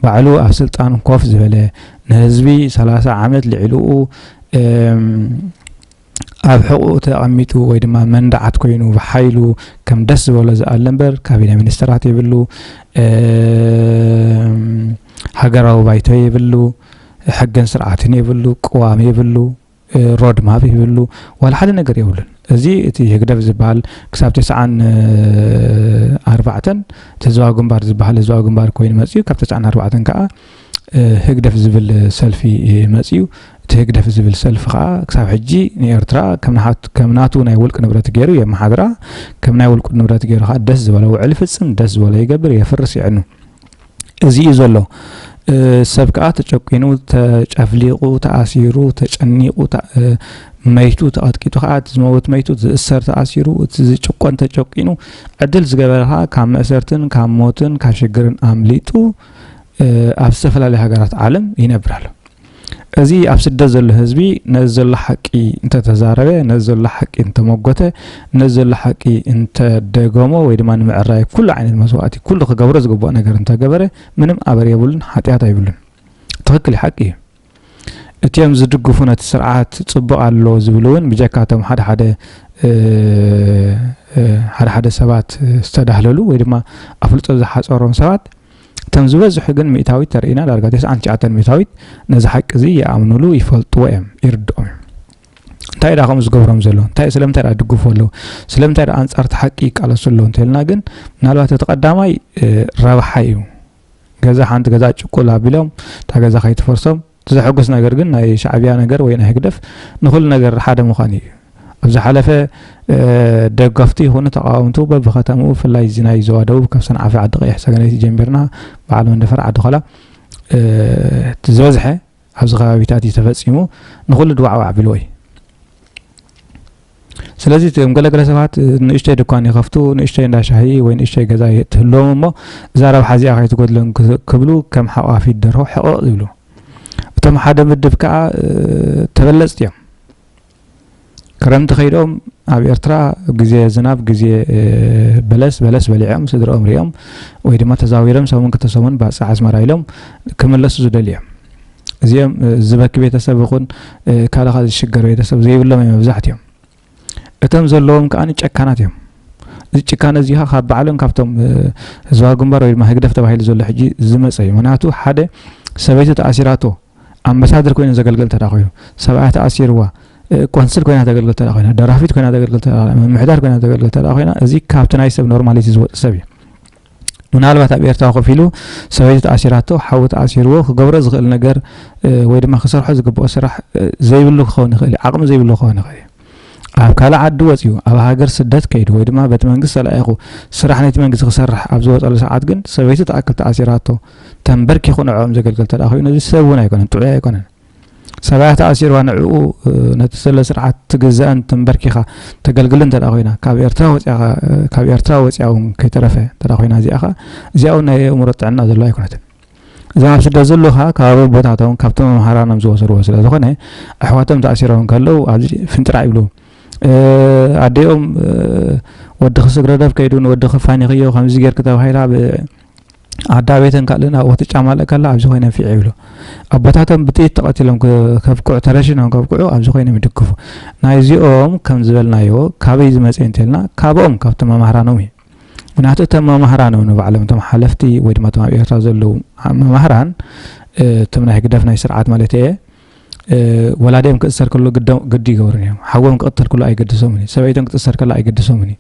ባዕሉ ኣብ ስልጣን ኮፍ ዝበለ ንህዝቢ ሰላሳ ዓመት ልዕልኡ ኣብ ሕቑኡ ተቐሚጡ ወይ ድማ መንደዓት ኮይኑ ብሓይሉ ከም ደስ ዝበሎ ዝኣለ እምበር ካቢነ ሚኒስተራት የብሉ፣ ሃገራዊ ባይቶ የብሉ፣ ሕግን ስርዓትን የብሉ፣ ቅዋም የብሉ። ሮድ ማፕ ይህብሉ፣ ዋላ ሓደ ነገር የብሉን። እዚ እቲ ህግደፍ ዝበሃል ክሳብ ተስዓን ኣርባዕተን እቲ ህዝባዊ ግንባር ዝበሃል ህዝባዊ ግንባር ኮይኑ መፅዩ፣ ካብ ተስዓን ኣርባዕተን ከዓ ህግደፍ ዝብል ሰልፊ መፅዩ። እቲ ህግደፍ ዝብል ሰልፊ ከዓ ክሳብ ሕጂ ንኤርትራ ከም ናቱ ናይ ውልቂ ንብረት ገይሩ የመሓድራ፣ ከም ናይ ውልቂ ንብረት ገይሩ ከዓ ደስ ዝበሎ ውዕል ይፍፅም፣ ደስ ዝበሎ ይገብር፣ የፍርስ፣ የዕኑ። እዚ እዩ ዘሎ። ሰብ ከዓ ተጨቂኑ፣ ተጨፍሊቑ፣ ተኣሲሩ፣ ተጨኒቑ፣ መይቱ፣ ተቐጥቂጡ ከዓ፣ እቲ ዝመውት መይቱ፣ ዝእሰር ተኣሲሩ፣ እቲ ዝጭቆን ተጨቂኑ፣ ዕድል ዝገበረ ከዓ ካብ መእሰርትን ካብ ሞትን ካብ ሽግርን ኣምሊጡ ኣብ ዝተፈላለዩ ሃገራት ዓለም ይነብር ኣሎ። እዚ ኣብ ስደት ዘሎ ህዝቢ ነዚ ዘሎ ሓቂ እንተተዛረበ፣ ነዚ ዘሎ ሓቂ እንተመጎተ፣ ነዚ ዘሎ ሓቂ እንተደገሞ ወይ ድማ ንምዕራይ ኩሉ ዓይነት መስዋእቲ ኩሉ ክገብሮ ዝግብኦ ነገር እንተገበረ ምንም ኣበር የብሉን፣ ሓጢኣት ኣይብሉን። ትኽክል እዩ፣ ሓቂ እዩ። እቲኦም ዝድግፉ ነቲ ስርዓት ጽቡቕ ኣሎ ዝብሉ እውን ብጀካ እቶም ሓደ ሓደ ሓደ ሓደ ሰባት ዝተዳህለሉ ወይ ድማ ኣፍልጦ ዝሓጸሮም ሰባት እቶም ዝበዝሑ ግን ሚእታዊት ተርእና ዳርጋ ተስዓን ትሽዓተን ሚእታዊት ነዚ ሓቂ እዚ ይኣምኑሉ፣ ይፈልጥዎ እዮም፣ ይርድኦም እዮም። እንታይ ዳ ከምኡ ዝገብሮም ዘሎ? እንታይ ስለምንታይ ዳ ድግፉ ኣለዉ? ስለምንታይ ዳ ኣንጻር እቲ ሓቂ ይቃለሱ ኣለዉ እንተልና ግን ምናልባት እቲ ቀዳማይ ረብሓ እዩ። ገዛ ሓንቲ ገዛ ጭቁል ኣቢሎም እታ ገዛ ከይትፈርሶም እቲ ዘሐጉስ ነገር ግን ናይ ሻዕብያ ነገር ወይ ናይ ህግደፍ ንኹሉ ነገር ሓደ ምዃን እዩ። ኣብ ዝሓለፈ ደገፍቲ ይኹኑ ተቃወምቱ በብከተምኡ ብፍላይ እዚ ናይ ዞባ ደቡብ ካብ ሰንዓፈ ዓዲ ቀይሕ ሰገነይቲ ጀሚርና በዓል መንደፈር ዓዲ ኾላ እቲ ዝበዝሐ ኣብዚ ከባቢታት እዩ ተፈጺሙ ንኹሉ ድዋዕዋዕ ኣቢልዎ እዩ። ስለዚ እቶም ገለገለ ሰባት ንእሽተይ ድኳን ይኸፍቱ፣ ንእሽተይ እንዳ ሻሂ ወይ ንእሽተይ ገዛ ትህልዎም እሞ እዛ ረብሓ እዚኣ ከይትጎድለን ክብሉ ከም ሓቋፊት ደርሆ ሕቕቕ ይብሉ። እቶም ሓደ ምድብ ከኣ ተበለጽቲ እዮም። ክረምቲ ከይዶም ኣብ ኤርትራ ግዜ ዝናብ ግዜ በለስ በለስ በሊዖም ስድርኦም ሪኦም ወይ ድማ ተዛዊሮም ሰሙን ክልተ ሰሙን ባጽዕ ኣስመራ ኢሎም ክምለሱ ዝደልዩ እዮም። እዚኦም ዝበኪ ቤተሰብ ይኹን ካልእ ካልእ ዝሽገር ቤተሰብ ዘይብሎም እዮም መብዛሕትኦም። እቶም ዘለዎም ከኣ ጨካናት እዮም። እዚ ጭካነ እዚ ካብ ባዕሎም ካብቶም ህዝባዊ ግንባር ወይ ድማ ህግደፍ ተባሂሉ ዘሎ ሕጂ ዝመጸ እዩ። ምክንያቱ ሓደ ሰበይቲ ተኣሲራቶ ኣምባሳደር ኮይኑ ዘገልግል እንተ ኮይኑ፣ ሰብኣያ ተኣሲርዋ ቆንስል ኮይና ተገልግል እንተ ኮይና፣ ደራፊት ኮይና ተገልግል እንተ፣ ምምሕዳር ኮይና ተገልግል እንተ ኮይና፣ እዚ ካብቲ ናይ ሰብ ኖርማሊቲ ዝወጽእ ሰብ እዩ። ምናልባት ኣብ ኤርትራ ኮፍ ኢሉ ሰበይቲ ተኣሲራቶ፣ ሓዉ ተኣሲርዎ ክገብሮ ዝኽእል ነገር ወይ ድማ ክሰርሖ ዝግብኦ ስራሕ ዘይብሉ ክኸውን ይኽእል እዩ፣ ዓቕሚ ዘይብሉ ክኸውን ይኽእል እዩ። ኣብ ካልእ ዓዲ ወጺኡ ኣብ ሃገር ስደት ከይዱ ወይ ድማ በቲ መንግስቲ ተላኢኹ ስራሕ ናይቲ መንግስቲ ክሰርሕ ኣብ ዝወጸሉ ሰዓት ግን ሰበይቲ ትኣክል ተኣሲራቶ ተንበርኪኹ ንዕኦም ዘገልግል እንተ ኮይኑ እዚ ሰብ እውን ኣይኮነን፣ ጥዑይ ኣይኮነን። ሰብኣያ ተኣሲርዋ ንዕኡ ነቲ ዘሎ ስርዓት ትግዛእን ተንበርኪኻ ተገልግልን እንተ ኮይና ካብ ኤርትራ ወፂኣ ካብ ኤርትራ ወፂኣ እውን ከይተረፈ እንተ ኮይና እዚኣ ኸ እዚኣ እውን ናይ ኣእምሮ ጥዕና ዘለዋ ኣይኮነትን። እዞም ኣብ ስደት ዘለዉ ከዓ ካብ ኣቦታቶም ካብቶም መምሃራኖም ዝወሰድዎ ስለ ዝኾነ ኣሕዋቶም ተኣሲሮም ከለዉ ኣብዚ ፍንጥራዕ ይብሉ። ኣዴኦም ወድኺ ስግረዶብ ከይዱ ንወድኺ ፋኒኽዮ ከምዚ ጌርኪ ተባሂላ ዓዳ ቤተን ካልእን ኣብኡ ክትጫማለእ ከላ ኣብዚ ኮይነ ፊዕ ይብሉ። ኣቦታቶም ብጥይት ተቐቲሎም ከብቅዑ ተረሽኖም ከብቅዑ ኣብዚ ኮይኖም ይድግፉ። ናይዚኦም ከም ዝበልናዮ ካበይ ዝመፀ እንተልና ካብኦም ካብቶም መማህራኖም እዩ። ምክንያቱ እቶም መማህራን እዮም ንባዕሎም እቶም ሓለፍቲ ወይ ድማ እቶም ኣብ ኤርትራ ዘለዉ መማህራን እቶም ናይ ህግደፍ ናይ ስርዓት ማለት እየ ወላዲኦም ክእሰር ከሎ ግዲ ይገብሩን እዮም። ሓዎም ክቕተል ከሎ ኣይገድሶምን እዩ። ሰበይቶም ክትእሰር ከላ ኣይገድሶምን እዩ።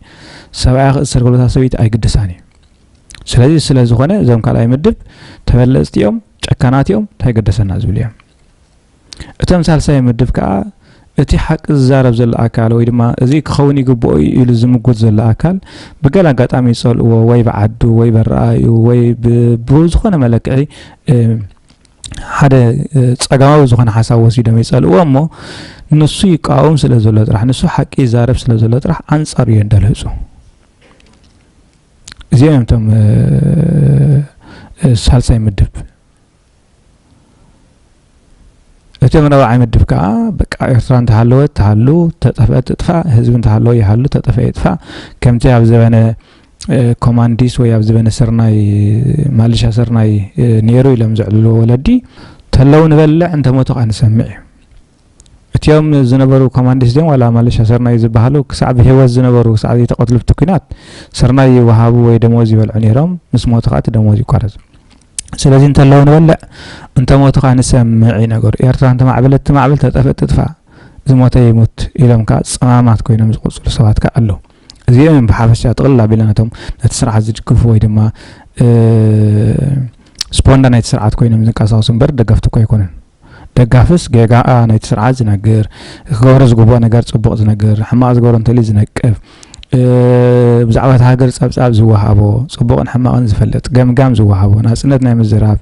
ሰብኣያ ክእሰር ከሎ እታ ሰበይቲ ኣይግድሳን እዩ። ስለዚ ስለ ዝኾነ እዞም ካልኣይ ምድብ ተበለፅቲ እዮም፣ ጨካናት እዮም፣ እንታይ ገደሰና ዝብሉ እዮም። እቶም ሳልሳይ ምድብ ከዓ እቲ ሓቂ ዝዛረብ ዘሎ ኣካል ወይ ድማ እዚ ክኸውን ይግብኦ እዩ ኢሉ ዝምጉት ዘሎ ኣካል ብገለ ኣጋጣሚ ይፀልእዎ ወይ ብዓዱ ወይ በረኣዩ ወይ ብዝኾነ መለክዒ ሓደ ፀገማዊ ዝኾነ ሓሳብ ወሲዶም ይፀልእዎ እሞ ንሱ ይቃወም ስለ ዘሎ ጥራሕ ንሱ ሓቂ ይዛረብ ስለ ዘሎ ጥራሕ ኣንፃሩ እዮም ደልህፁ። እዚኦም እዮም እቶም ሳልሳይ ምድብ። እቶም ራብዓይ ምድብ ከዓ በቃ ኤርትራ እንተሃለወት ትሃሉ፣ ተጠፍአት ትጥፋእ፣ ህዝቢ እንተሃለወ ይሃሉ፣ ተጠፍአ ይጥፋእ። ከምቲ ኣብ ዘበነ ኮማንዲስ ወይ ኣብ ዘበነ ስርናይ ማልሻ ስርናይ ነይሩ ኢሎም ዘዕልልዎ ወለዲ ተለው ንበልዕ እንተሞቱ ከዓ ንሰምዕ እዩ። እቲኦም ዝነበሩ ኮማንዲስ ድዮም ዋላ ማለሻ ሰርናይ ዝበሃሉ ክሳዕ ብህይወት ዝነበሩ ክሳዕ ዘይተቐትሉ ብቲ ኲናት ሰርናይ ይወሃቡ ወይ ደሞዝ ይበልዑ ነይሮም። ምስ ሞቱ ከዓ እቲ ደሞዝ ይቋረጽ። ስለዚ እንተለዉ ንበልዕ እንተሞቱ ከዓ ንሰምዕ እዩ ነገሩ። ኤርትራ እንተማዕበለት ትማዕብል፣ ተጠፍእ ትጥፋእ። ዝሞተ ይሙት ኢሎም ከዓ ጸማማት ኮይኖም ዝቆጽሉ ሰባት ከዓ ኣለዉ። እዚኦም እዮም ብሓፈሻ ጥቕልል ኣቢልና ነቶም ነቲ ስርዓት ዝድግፉ ወይ ድማ ስፖንዳ ናይቲ ስርዓት ኮይኖም ዝንቀሳቐሱ እምበር ደገፍቲ እኮ ኣይኮኑን። ደጋፍስ ጌጋ ናይቲ ስርዓት ዝነግር፣ ክገብሮ ዝግብኦ ነገር ጽቡቕ ዝነግር፣ ሕማቕ ዝገብሮ እንተልዩ ዝነቅፍ፣ ብዛዕባ እቲ ሃገር ጸብጻብ ዝወሃቦ፣ ጽቡቕን ሕማቕን ዝፈልጥ፣ ገምጋም ዝወሃቦ፣ ናጽነት ናይ ምዝራብ፣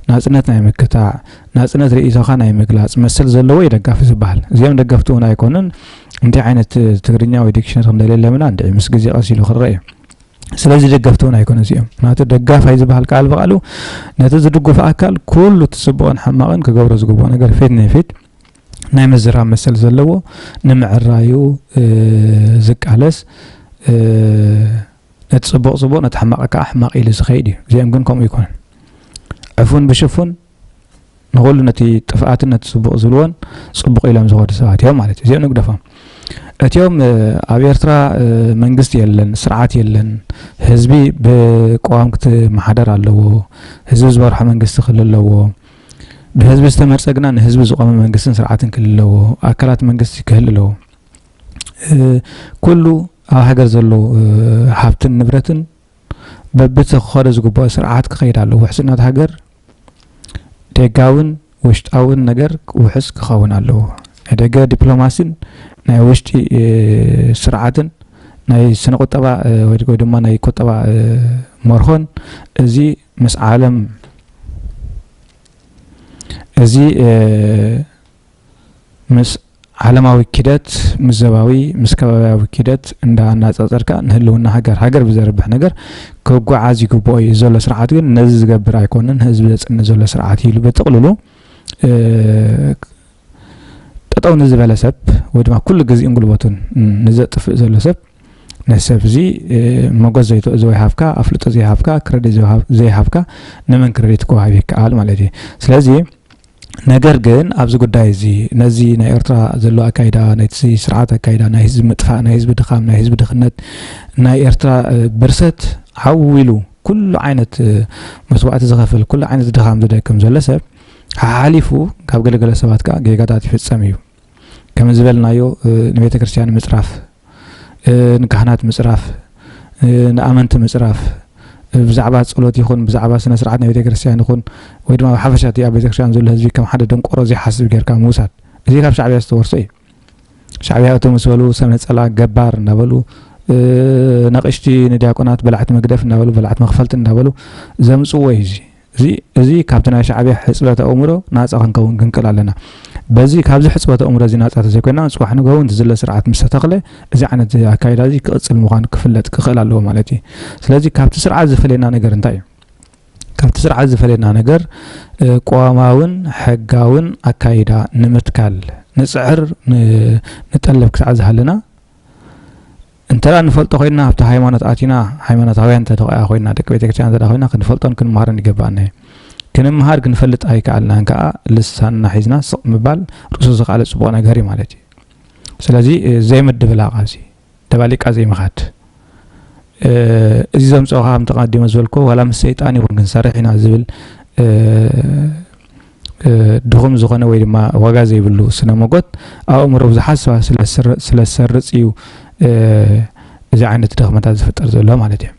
ናጽነት ናይ ምክታዕ፣ ናጽነት ርእይቶኻ ናይ ምግላጽ መሰል ዘለዎ እዩ ደጋፊ ዝበሃል። እዚኦም ደገፍቲ እውን ኣይኮኑን። እንታይ ዓይነት ትግርኛ ወይ ዲክሽነሪ ከም ዘለ ለምና እንድዒ ምስ ግዜ ቀስ ኢሉ ክረአ እዩ። ስለዚ ደገፍቲ እውን ኣይኮነ እዚኦም። ምክንያቱ ደጋፋይ ዝበሃል ቃል ብቃሉ ነቲ ዝድግፉ ኣካል ኩሉ እቲ ጽቡቕን ሕማቕን ክገብሮ ዝግብኦ ነገር ፊት ንፊት ናይ ምዝራብ መሰል ዘለዎ፣ ንምዕራዩ ዝቃለስ፣ ነቲ ጽቡቕ ጽቡቕ፣ ነቲ ሕማቕ ከዓ ሕማቕ ኢሉ ዝኸይድ እዩ። እዚኦም ግን ከምኡ ይኮነን። ዕፉን ብሽፉን ንኹሉ ነቲ ጥፍኣትን ነቲ ጽቡቕ ዝብልዎን ጽቡቕ ኢሎም ዝኸዱ ሰባት እዮም ማለት እዩ። እዚኦም ንግደፎም። እቲኦም ኣብ ኤርትራ መንግስቲ የለን፣ ስርዓት የለን። ህዝቢ ብቅዋም ክትመሓደር ኣለዎ። ህዝቢ ዝመርሖ መንግስቲ ክህሉ ኣለዎ። ብህዝቢ ዝተመርጸ ግና ንህዝቢ ዝቆመ መንግስትን ስርዓትን ክህሉ ኣለዎ። ኣካላት መንግስቲ ክህሉ ኣለዎ። ኩሉ ኣብ ሃገር ዘሎ ሃብትን ንብረትን በብቲ ክኸዶ ዝግብኦ ስርዓት ክኸይድ ኣለዎ። ውሕስነት ሃገር ደጋውን ውሽጣውን ነገር ውሕስ ክኸውን ኣለዎ። ናይ ደገ ዲፕሎማሲን ናይ ውሽጢ ስርዓትን ናይ ስነ ቁጠባ ወይ ድማ ናይ ቁጠባ መርሆን እዚ ምስ ዓለም እዚ ምስ ዓለማዊ ኪደት፣ ምስ ዘባዊ፣ ምስ ከባብያዊ ኪደት እንዳ ኣናጻጸርካ ንህልውና ሃገር፣ ሃገር ብዘርብሕ ነገር ክጓዓዝ ይግብኦ እዩ። ዘሎ ስርዓት ግን ነዚ ዝገብር ኣይኮንን፣ ህዝቢ ዘጽንዕ ዘሎ ስርዓት እዩ ኢሉ ብጥቕልሉ ጠጠው ንዝበለ ሰብ ወይ ድማ ኩሉ ግዜኡን ጉልበቱን ንዘጥፍእ ዘሎ ሰብ ነዚ ሰብ እዚ ሞገስ ዘይትእዝዞ ይሃብካ፣ ኣፍልጦ ዘይሃብካ፣ ክረዲት ዘይሃብካ ንመን ክረዲት ክወሃብ ይከኣል ማለት እዩ። ስለዚ ነገር ግን ኣብዚ ጉዳይ እዚ ነዚ ናይ ኤርትራ ዘሎ ኣካይዳ፣ ናይቲ ስርዓት ኣካይዳ፣ ናይ ህዝቢ ምጥፋእ፣ ናይ ህዝቢ ድኻም፣ ናይ ህዝቢ ድኽነት፣ ናይ ኤርትራ ብርሰት ዓው ኢሉ ኩሉ ዓይነት መስዋእቲ ዝኸፍል፣ ኩሉ ዓይነት ድኻም ዝደክም ዘሎ ሰብ ሓሓሊፉ ካብ ገለገለ ሰባት ከዓ ጌጋታት ይፍጸም እዩ። ከም ዝበልናዮ ንቤተ ክርስቲያን ምጽራፍ፣ ንካህናት ምጽራፍ፣ ንኣመንቲ ምጽራፍ፣ ብዛዕባ ጸሎት ይኹን ብዛዕባ ስነ ስርዓት ናይ ቤተ ክርስቲያን ይኹን ወይ ድማ ብሓፈሻ እቲ ኣብ ቤተ ክርስቲያን ዘሎ ህዝቢ ከም ሓደ ደንቆሮ ዘይሓስብ ጌርካ ምውሳድ፣ እዚ ካብ ሻዕብያ ዝተወርሶ እዩ። ሻዕብያ እቶም ምስ በሉ ሰብ ነጸላ ገባር እናበሉ ነቕሽቲ ንዲያቆናት በላዕቲ መግደፍ እናበሉ በላዕቲ መኽፈልቲ እናበሉ ዘምጽዎ እዩ። እዚ እዚ ካብቲ ናይ ሻዕብያ ሕጽበት ኣእምሮ ናጻ ክንከውን ክንክእል ኣለና። በዚ ካብዚ ሕጽበት ኣእምሮ እዚ ናጻ ተዘይኮይና ጽባሕ ንግሆ እውን ዝዝለ ስርዓት ምስ ተተኽለ እዚ ዓይነት ኣካይዳ እዚ ክቕጽል ምዃኑ ክፍለጥ ክኽእል ኣለዎ ማለት እዩ። ስለዚ ካብቲ ስርዓት ዝፈልየና ነገር እንታይ እዩ? ካብቲ ስርዓት ዝፈልየና ነገር ቅዋማውን ሕጋውን ኣካይዳ ንምትካል ንጽዕር ንጠልብ ክሳዕ ዝሃለና እንተ ንፈልጦ ኮይና ኣብቲ ሃይማኖት ኣቲና ሃይማኖታውያን እንተ ኮይና ኮይና ደቂ ቤተክርስትያን እንተ ኮይና ክንፈልጦን ክንመሃርን ይገባና እዩ። ክንመሃር ክንፈልጥ ኣይከኣልናን ከዓ ልሳንና ሒዝና ስቕ ምባል ርእሱ ዝኸኣለ ፅቡቕ ነገር እዩ ማለት እዩ። ስለዚ ዘይምድብላቕ ኣብዚ ደባሊቃ ዘይምኻድ እዚ ዘምፅኦ ከዓ ከምቲ ቀዲመ ዝበልኩ ዋላ ምስ ሰይጣን ይኹን ክንሰርሕ ኢና ዝብል ድኹም ዝኾነ ወይ ድማ ዋጋ ዘይብሉ ስነ መጎት ኣእምሮ ብዙሓት ሰባት ስለ ዝሰርጽ እዩ እዚ ዓይነት ድኽመታት ዝፍጠር ዘሎ ማለት እዩ።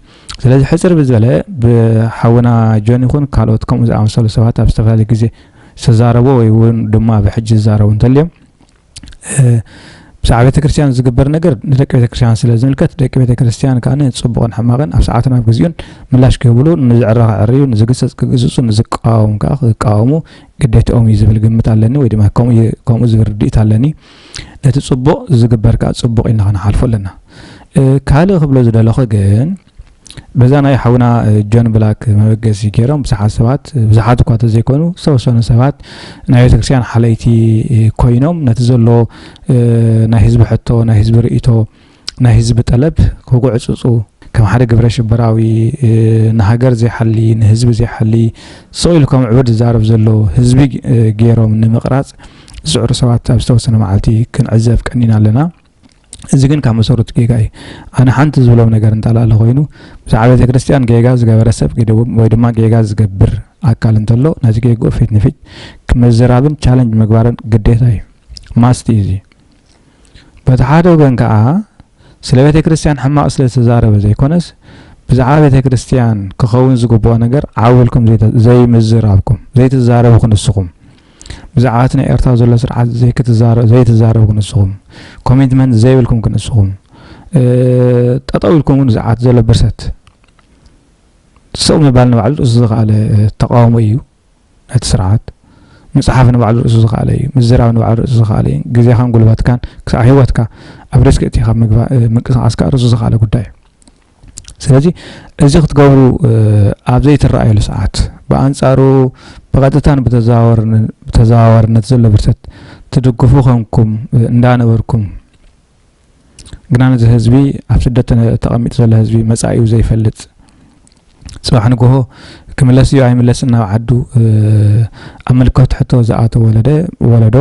ስለዚ ሕፅር ብዝበለ ብሓውና ጆን ይኹን ካልኦት ከምኡ ዝኣመሰሉ ሰባት ኣብ ዝተፈላለዩ ግዜ ዝተዛረቦ ወይ እውን ድማ ብሕጂ ዝዛረቡ እንተልዮም ብዛዕባ ቤተክርስትያን ዝግበር ነገር ንደቂ ቤተክርስትያን ስለ ዝምልከት ደቂ ቤተክርስትያን ከዓ ንፅቡቕን ሕማቕን ኣብ ሰዓትን ኣብ ግዜኡን ምላሽ ክህብሉ ንዝዕረ ክዕርዩ ንዝግሰፅ ክግስፁ ንዝቃወሙ ከዓ ክቃወሙ ግዴታኦም እዩ ዝብል ግምት ኣለኒ ወይ ድማ ከምኡ ዝብል ርድኢት ኣለኒ። ነቲ ፅቡቕ ዝግበር ከዓ ፅቡቕ ኢልና ክንሓልፎ ኣለና። ካልእ ክብሎ ዝደለኹ ግን በዛ ናይ ሓውና ጆን ብላክ መበገሲ ገይሮም ብዙሓት ሰባት ብዙሓት እኳ ተዘይኮኑ ዝተወሰኑ ሰባት ናይ ቤተክርስትያን ሓለይቲ ኮይኖም ነቲ ዘሎ ናይ ህዝቢ ሕቶ ናይ ህዝቢ ርእቶ ናይ ህዝቢ ጠለብ ክጉዕፅፁ ከም ሓደ ግብረ ሽበራዊ ንሃገር ዘይሓሊ ንህዝቢ ዘይሓሊ ስቕ ኢሉ ከም ዕቡድ ዝዛረብ ዘሎ ህዝቢ ገይሮም ንምቕራፅ ዝፅዕሩ ሰባት ኣብ ዝተወሰነ መዓልቲ ክንዕዘብ ቀኒና ኣለና። እዚ ግን ካብ መሰረቱ ጌጋ እዩ። ኣነ ሓንቲ ዝብሎም ነገር እንተላለ ኮይኑ ብዛዕባ ቤተ ክርስቲያን ጌጋ ዝገበረ ሰብ ወይ ድማ ጌጋ ዝገብር ኣካል እንተሎ ነቲ ጌግኡ ፊት ንፊት ምዝራብን ቻለንጅ ምግባርን ግዴታ እዩ። ማስት እዩ እዚ። በቲ ሓደ ወገን ከዓ ስለ ቤተ ክርስቲያን ሕማቕ ስለ ዝተዛረበ ዘይኮነስ፣ ብዛዕባ ቤተ ክርስቲያን ክኸውን ዝግብኦ ነገር ዓው ኢልኩም ዘይተ-፣ ዘይምዝራብኩም፣ ዘይትዛረቡ ክንስኹም፣ ብዛዕባ እቲ ናይ ኤርትራ ዘሎ ስርዓት ዘይክትዛረ-፣ ዘይትዛረቡ ክንስኹም፣ ኮሚትመንት ዘይብልኩም ክንስኹም፣ እ፣ ጠጠው ኢልኩም እውን ብዛዕባ እቲ ዘሎ ብርሰት ስቕ ምባል ንባዕሉ ርእሱ ዝኸኣለ፣ እ፣ ተቃውሞ እዩ። ነቲ ስርዓት ምጽሓፍ ንባዕሉ ርእሱ ዝኸኣለ እዩ። ምዝራብ ንባዕሉ ርእሱ ዝኸኣለ እዩ። ግዜኻን ጉልበትካን ክሳዕ ህይወትካ ኣብ ሪስክ እቲኻ ምግባ-፣ እ፣ ምንቅስቓስካ ርእሱ ዝኸኣለ ጉዳይ እዩ። ስለዚ እዚ ክትገብሩ፣ እ፣ ኣብ ዘይትረኣየሉ ሰዓት፣ ብኣንጻሩ ብቐጥታን ብተዘዋወርን-፣ ብተዘዋዋርነት ዘሎ ብርሰት ትድግፉ ከምኩም፣ እ፣ እንዳነበርኩም፣ ግና ነዚ ህዝቢ፣ ኣብ ስደት ተነ-፣ ተቐሚጡ ዘሎ ህዝቢ፣ መጻኢኡ ዘይፈልጥ፣ ጽባሕ ንግሆ ክምለስ እዩ ኣይምለስን ናብ ዓዱ፣ እ፣ ኣብ ምልከት ሕቶ ዝኣተወ ወለደ-፣ ወለዶ፣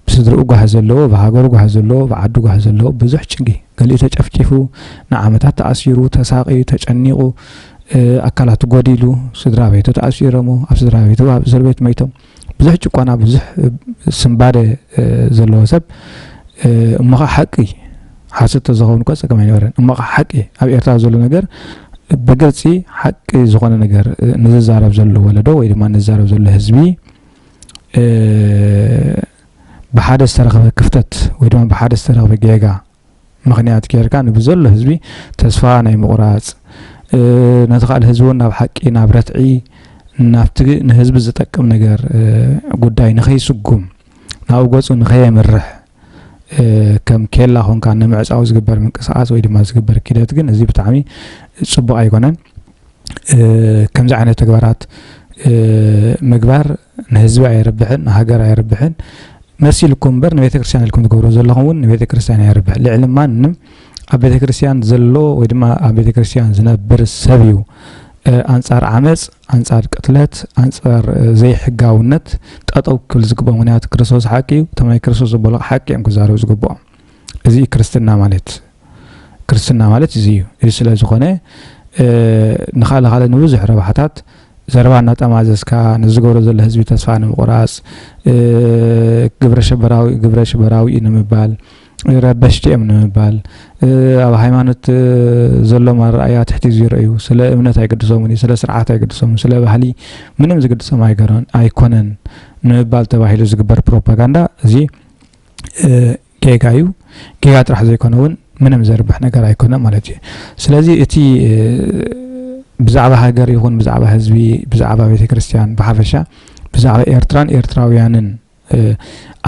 ብስድርኡ ጓሂ ዘለዎ፣ ብሃገሩ ጓሂ ዘለዎ፣ ብዓዱ ጓሂ ዘለዎ ብዙሕ ጭንቂ፣ ገሊኡ ተጨፍጪፉ፣ ንዓመታት ተኣሲሩ፣ ተሳቕዩ፣ ተጨኒቑ፣ እ፣ ኣካላቱ ጎዲሉ፣ ስድራ ቤቱ ተኣሲሮሞ፣ ኣብ ስድራ ቤቱ ኣብ እስር ቤት መይቶም፣ ብዙሕ ጭቆና፣ ብዙሕ፣ እ፣ ስንባደ፣ እ፣ ዘለዎ ሰብ፣ እ፣ እሞ ኸዓ ሓቂ፣ ሓሶት ተዝኸውን እኮ ጸገም ኣይነበረን። እሞ ኸዓ ሓቂ፣ ኣብ ኤርትራ ዘሎ ነገር ብግልጺ ሓቂ ዝኾነ ነገር፣ እ፣ ንዝዛረብ ዘሎ ወለዶ ወይ ድማ ንዝዛረብ ዘሎ ህዝቢ፣ እ፣ ብሓደ ዝተረኸበ ክፍተት ወይ ድማ ብሓደ ዝተረኸበ ጌጋ ምኽንያት ጌርካ ንብዘሎ ህዝቢ ተስፋ ናይ ምቑራጽ፣ እ፣ ነቲ ካልእ ህዝቢ እውን ናብ ሓቂ፣ ናብ ረትዒ፣ ናብቲ ንህዝቢ ዝጠቅም ነገር፣ እ፣ ጉዳይ ንኸይስጉም፣ ናብኡ ገጹ ንኸየምርሕ፣ እ፣ ከም ኬላ ኾንካ ንምዕጻው ዝግበር ምንቅስቓስ ወይ ድማ ዝግበር ኪደት ግን እዚ ብጣዕሚ ጽቡቕ ኣይኮነን። እ፣ ከምዚ ዓይነት ተግባራት፣ እ፣ ምግባር ንህዝቢ ኣየርብሕን፣ ንሃገር ኣየርብሕን። መሲልኩም እምበር ንቤተ ክርስቲያን ኢልኩም ትገብሮ ዘለኹም እውን ንቤተ ክርስቲያን ኣየርብሕን። ልዕሊ ማንም ኣብ ቤተ ክርስቲያን ዘሎ ወይ ድማ ኣብ ቤተ ክርስቲያን ዝነብር ሰብ እዩ፣ እ፣ ኣንጻር ዓመጽ፣ ኣንጻር ቅትለት፣ ኣንጻር፣ እ፣ ዘይሕጋውነት ጠጠው ክብል ዝግብኦ። ምኽንያቱ ክርስቶስ ሓቂ እዩ። እቶም ናይ ክርስቶስ ዘበሉ ሓቂ እዮም ክዛረቡ ዝግብኦም። እዚ እዩ ክርስትና ማለት። ክርስትና ማለት እዚ እዩ። እዚ ስለ ዝኾነ፣ እ፣ ንኻልእ ካልእ ንብዙሕ ረብሓታት ዘረባ እናጠማዘዝካ ንዝገብሮ ዘሎ ህዝቢ ተስፋ ንምቑራጽ፣ እ፣ ግብረ ሽበራዊ፣ ግብረ ሽበራዊ እዩ ንምባል፣ ረበሽቲ እዮም ንምባል፣ እ፣ ኣብ ሃይማኖት፣ እ፣ ዘሎም ኣረኣእያ ትሕቲ ዜሮ እዩ፣ ስለ እምነት ኣይግድሶምን እዩ፣ ስለ ስርዓት ኣይግድሶምን፣ ስለ ባህሊ ምንም ዝግድሶም ኣይገሮን፣ ኣይኮነን ንምባል ተባሂሉ ዝግበር ፕሮፓጋንዳ እዚ፣ እ፣ ጌጋ እዩ። ጌጋ ጥራሕ ዘይኮነ እውን ምንም ዘርብሕ ነገር ኣይኮነ ማለት እዩ። ስለዚ እቲ፣ እ፣ ብዛዕባ ሃገር ይኹን ብዛዕባ ህዝቢ፣ ብዛዕባ ቤተ ክርስቲያን ብሓፈሻ፣ ብዛዕባ ኤርትራን ኤርትራውያንን፣ እ፣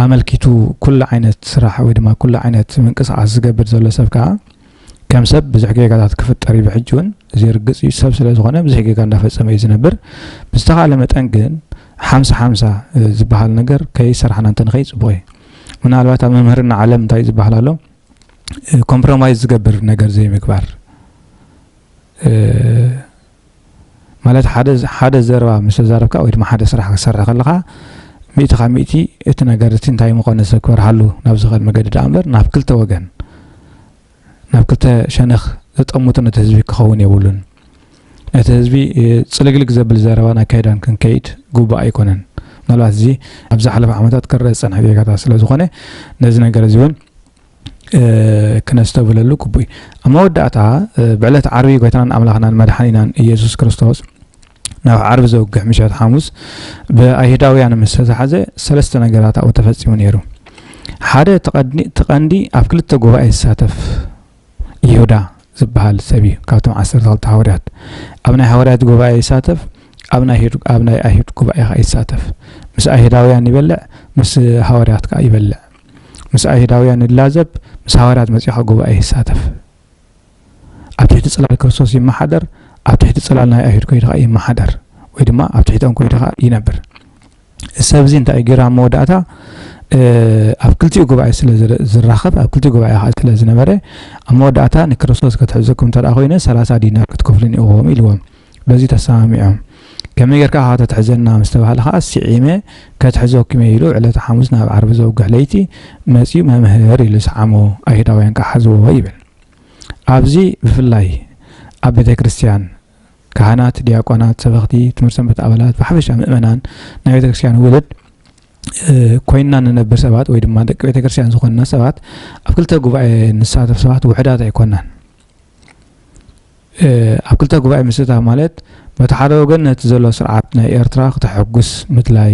ኣመልኪቱ ኩሉ ዓይነት ስራሕ ወይ ድማ ኩሉ ዓይነት ምንቅስቓስ ዝገብር ዘሎ ሰብ ከዓ ከም ሰብ ብዙሕ ጌጋታት ክፍጠር እዩ። ብሕጂ እውን እዚ ርግጽ እዩ። ሰብ ስለ ዝኾነ ብዙሕ ጌጋ እንዳፈጸመ እዩ ዝነብር። ብዝተኻእለ መጠን ግን ሓምሳ ሓምሳ፣ እ፣ ዝበሃል ነገር ከይሰራሕና እንተንኸይድ ጽቡቕ እዩ። ምናልባት ኣብ መምህርና ዓለም እንታይ ዝበሃል ኣሎ? እ፣ ኮምፕሮማይዝ ዝገብር ነገር ዘይምግባር። እ፣ ማለት ሓደ፣ ሓደ ዘረባ ምስ ተዛረብካ ወይ ድማ ሓደ ስራሕ ክትሰርሕ ከለኻ፣ ሚእቲ ካብ ሚእቲ እቲ ነገር እቲ እንታይ ምዃኑ ሰብ ክበርሃሉ ናብ ዝኽእል መገዲ ደኣ እምበር፣ ናብ ክልተ ወገን፣ ናብ ክልተ ሸነኽ ዘጠምቱ ነቲ ህዝቢ ክኸውን የብሉን። ነቲ ህዝቢ፣ እ፣ ጽልግልግ ዘብል ዘረባን ኣካይዳን ክንከይድ ግቡእ ኣይኮነን። ምናልባት እዚ ኣብ ዝሓለፈ ዓመታት ክረአ ዝጸንሐ ጌጋታት ስለ ዝኾነ፣ ነዚ ነገር እዚ እውን፣ እ፣ ክነስተብህለሉ ግቡእ እዩ። ኣብ መወዳእታ፣ እ፣ ብዕለት ዓርቢ ጎይታናን ኣምላኽናን መድሓኒናን ኢየሱስ ክርስቶስ ናብ ዓርቢ ዘውግሕ ምሸት ሓሙስ ብኣይሁዳውያን ምስ ተታሕዘ፣ ሰለስተ ነገራት ኣብኡ ተፈጺሙ ነይሩ። ሓደ፣ እቲ ቀንዲ፣ እቲ ቀንዲ ኣብ ክልተ ጉባኤ ዝሳተፍ ይሁዳ ዝበሃል ሰብ እዩ፣ ካብቶም ዓሰርተ ክልተ ሃዋርያት። ኣብ ናይ ሃዋርያት ጉባኤ ይሳተፍ፣ ኣብ ናይ ኣይሁድ፣ ኣብ ናይ ኣይሁድ ጉባኤ ኸኣ ይሳተፍ። ምስ ኣይሁዳውያን ይበልዕ፣ ምስ ሃዋርያት ከኣ ይበልዕ። ምስ ኣይሁዳውያን ይላዘብ፣ ምስ ሃዋርያት መጺኡ ኸኣ ጉባኤ ይሳተፍ። ኣብ ትሕቲ ጽላል ክርስቶስ ይመሓደር፣ ኣብ ትሕቲ ጽላል ናይ ኣይሁድ ከይዱ ኸኣ ይመሓደር፣ ወይ ድማ ኣብ ትሕቶም ከይዱ ኸኣ ይነብር። እዚ ሰብ እዚ እንታይ እዩ ገይሩ ኣብ መወዳእታ? እ፣ ኣብ ክልቲኡ ጉባኤ ስለ ዝረ-፣ ዝራኸብ፣ ኣብ ክልቲኡ ጉባኤ ኸኣ ስለ ዝነበረ፣ ኣብ መወዳእታ ንክርስቶስ ክትሕዘኩም እንተ ደኣ ኮይነ፣ ሰላሳ ዲናር ክትከፍሉኒ ኢኹም ኢልዎም። በዚ ተሰማሚዖም። ከመይ ጌርካ ኢኻ ተትሕዘና ምስ ተባህለ ኸኣ፣ ስዒመ ከትሕዘኩም እየ ኢሉ፣ ዕለተ ሓሙስ ናብ ዓርቢ ዘውግሕ ለይቲ መጺኡ፣ መምህር ኢሉ ሰዓሞ፣ ኣይሁዳውያን ከኣ ሓዝዎ ይብል። ኣብዚ ብፍላይ ኣብ ቤተ ክርስቲያን ካህናት፣ ዲያቆናት፣ ሰበኽቲ፣ ትምህርቲ ሰንበት ኣባላት፣ ብሓፈሻ ምእመናን ናይ ቤተ ክርስቲያን ውሉድ ኮይንና ንነብር ሰባት ወይ ድማ ደቂ ቤተክርስትያን ዝኾንና ሰባት ኣብ ክልተ ጉባኤ ንሳተፍ ሰባት ውሕዳት ኣይኮናን። ኣብ ክልተ ጉባኤ ምስታፍ ማለት በቲ ሓደ ወገን ነቲ ዘሎ ስርዓት ናይ ኤርትራ ክተሐጉስ ምድላይ፣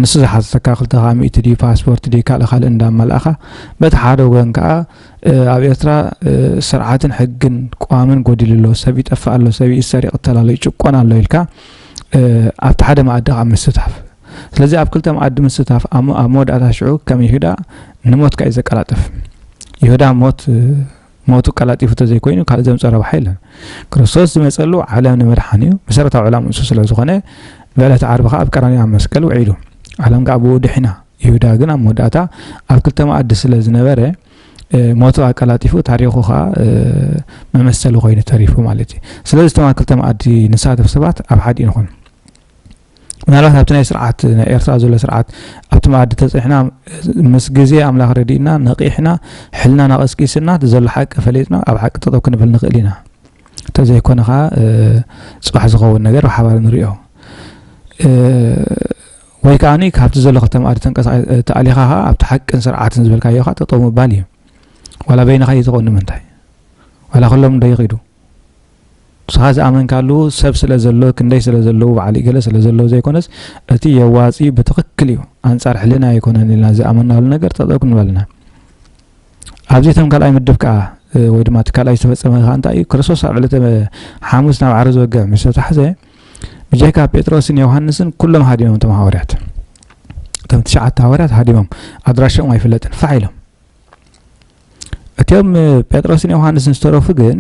ንሱ ዝሓተተካ ክልተ ሚእቲ ድዩ ፓስፖርት ድዩ ካልእ ካልእ እንዳመላእኻ፣ በቲ ሓደ ወገን ከዓ ኣብ ኤርትራ ስርዓትን ሕግን ቅዋምን ጎዲሉ ኣሎ፣ ሰብ ይጠፍእ ኣሎ፣ ሰብ ይእሰር ይቕተል ኣሎ፣ ይጭቆን ኣሎ ኢልካ ኣብቲ ሓደ መኣዲ ከዓ ምስታፍ። ስለዚ ኣብ ክልተ መኣዲ ምስታፍ ኣብ መወዳእታ ሽዑ ከም ይሁዳ ንሞት ከዓ እዩ ዘቀላጥፍ። ይሁዳ ሞት ሞቱ ቀላጢፉ ተዘይኮይኑ ካልእ ዘምፀ ረብሓ የለን። ክርስቶስ ዝመፀሉ ዓለም ንምድሓን እዩ። መሰረታዊ ዕላማ እሱ ስለ ዝኾነ ብዕለት ዓርቢ ከዓ ኣብ ቀራንዮ ኣብ መስቀል ውዒሉ። ዓለም ከዓ ብኡ ድሒና። ይሁዳ ግን ኣብ መወዳእታ ኣብ ክልተ መኣዲ ስለ ዝነበረ ሞቱ ኣቀላጢፉ ታሪኹ ከዓ መመሰሊ ኮይኑ ተሪፉ ማለት እዩ። ስለዚ እቶም ኣብ ክልተ መኣዲ ንሳተፍ ሰባት ኣብ ሓዲ ንኾን። ምናልባት ኣብቲ ናይ ስርዓት ናይ ኤርትራ ዘሎ ስርዓት ኣብቲ መኣዲ ተፅሕና ምስ ግዜ ኣምላኽ ረዲእና ነቂሕና ሕልና ናቐስቂስና እቲ ዘሎ ሓቂ ፈሊጥና ኣብ ሓቂ ጠጠው ክንብል ንኽእል ኢና። እንተዘይኮነ ከዓ ፅባሕ ዝኸውን ነገር ብሓባር ንሪኦ ወይ ከዓ ካብቲ ዘሎ ክልተ መኣዲ ተንቀሳቐ ተኣሊኻ ከዓ ኣብቲ ሓቅን ስርዓትን ዝበልካዮ ከዓ ጠጠው ምባል እዩ። ዋላ በይንኻ እዩ ዝኾን ንምንታይ ዋላ ኩሎም እንዶ ይኺዱ ንስኻ ዝኣመንካሉ ሰብ ስለ ዘሎ ክንደይ ስለ ዘለዉ በዓል ገለ ስለ ዘለዉ ዘይኮነስ እቲ የዋፂ ብትኽክል እዩ ኣንፃር ሕልና ኣይኮነን ኢልና ዝኣመናሉ ነገር ጠጠው ክንበልና ኣብዚ እቶም ካልኣይ ምድብ ከዓ ወይ ድማ እቲ ካልኣይ ዝተፈፀመ ከዓ እንታይ እዩ ክርስቶስ ኣብ ዕለተ ሓሙስ ናብ ዓረ ዝወግዕ ምስ ተታሕዘ ብጀካ ጴጥሮስን ዮሃንስን ኩሎም ሃዲሞም እቶም ሃዋርያት እቶም ትሽዓተ ሃዋርያት ሃዲሞም ኣድራሾም ኣይፍለጥን ፋሕ ኢሎም እቲኦም ጴጥሮስን ዮሃንስን ዝተረፉ ግን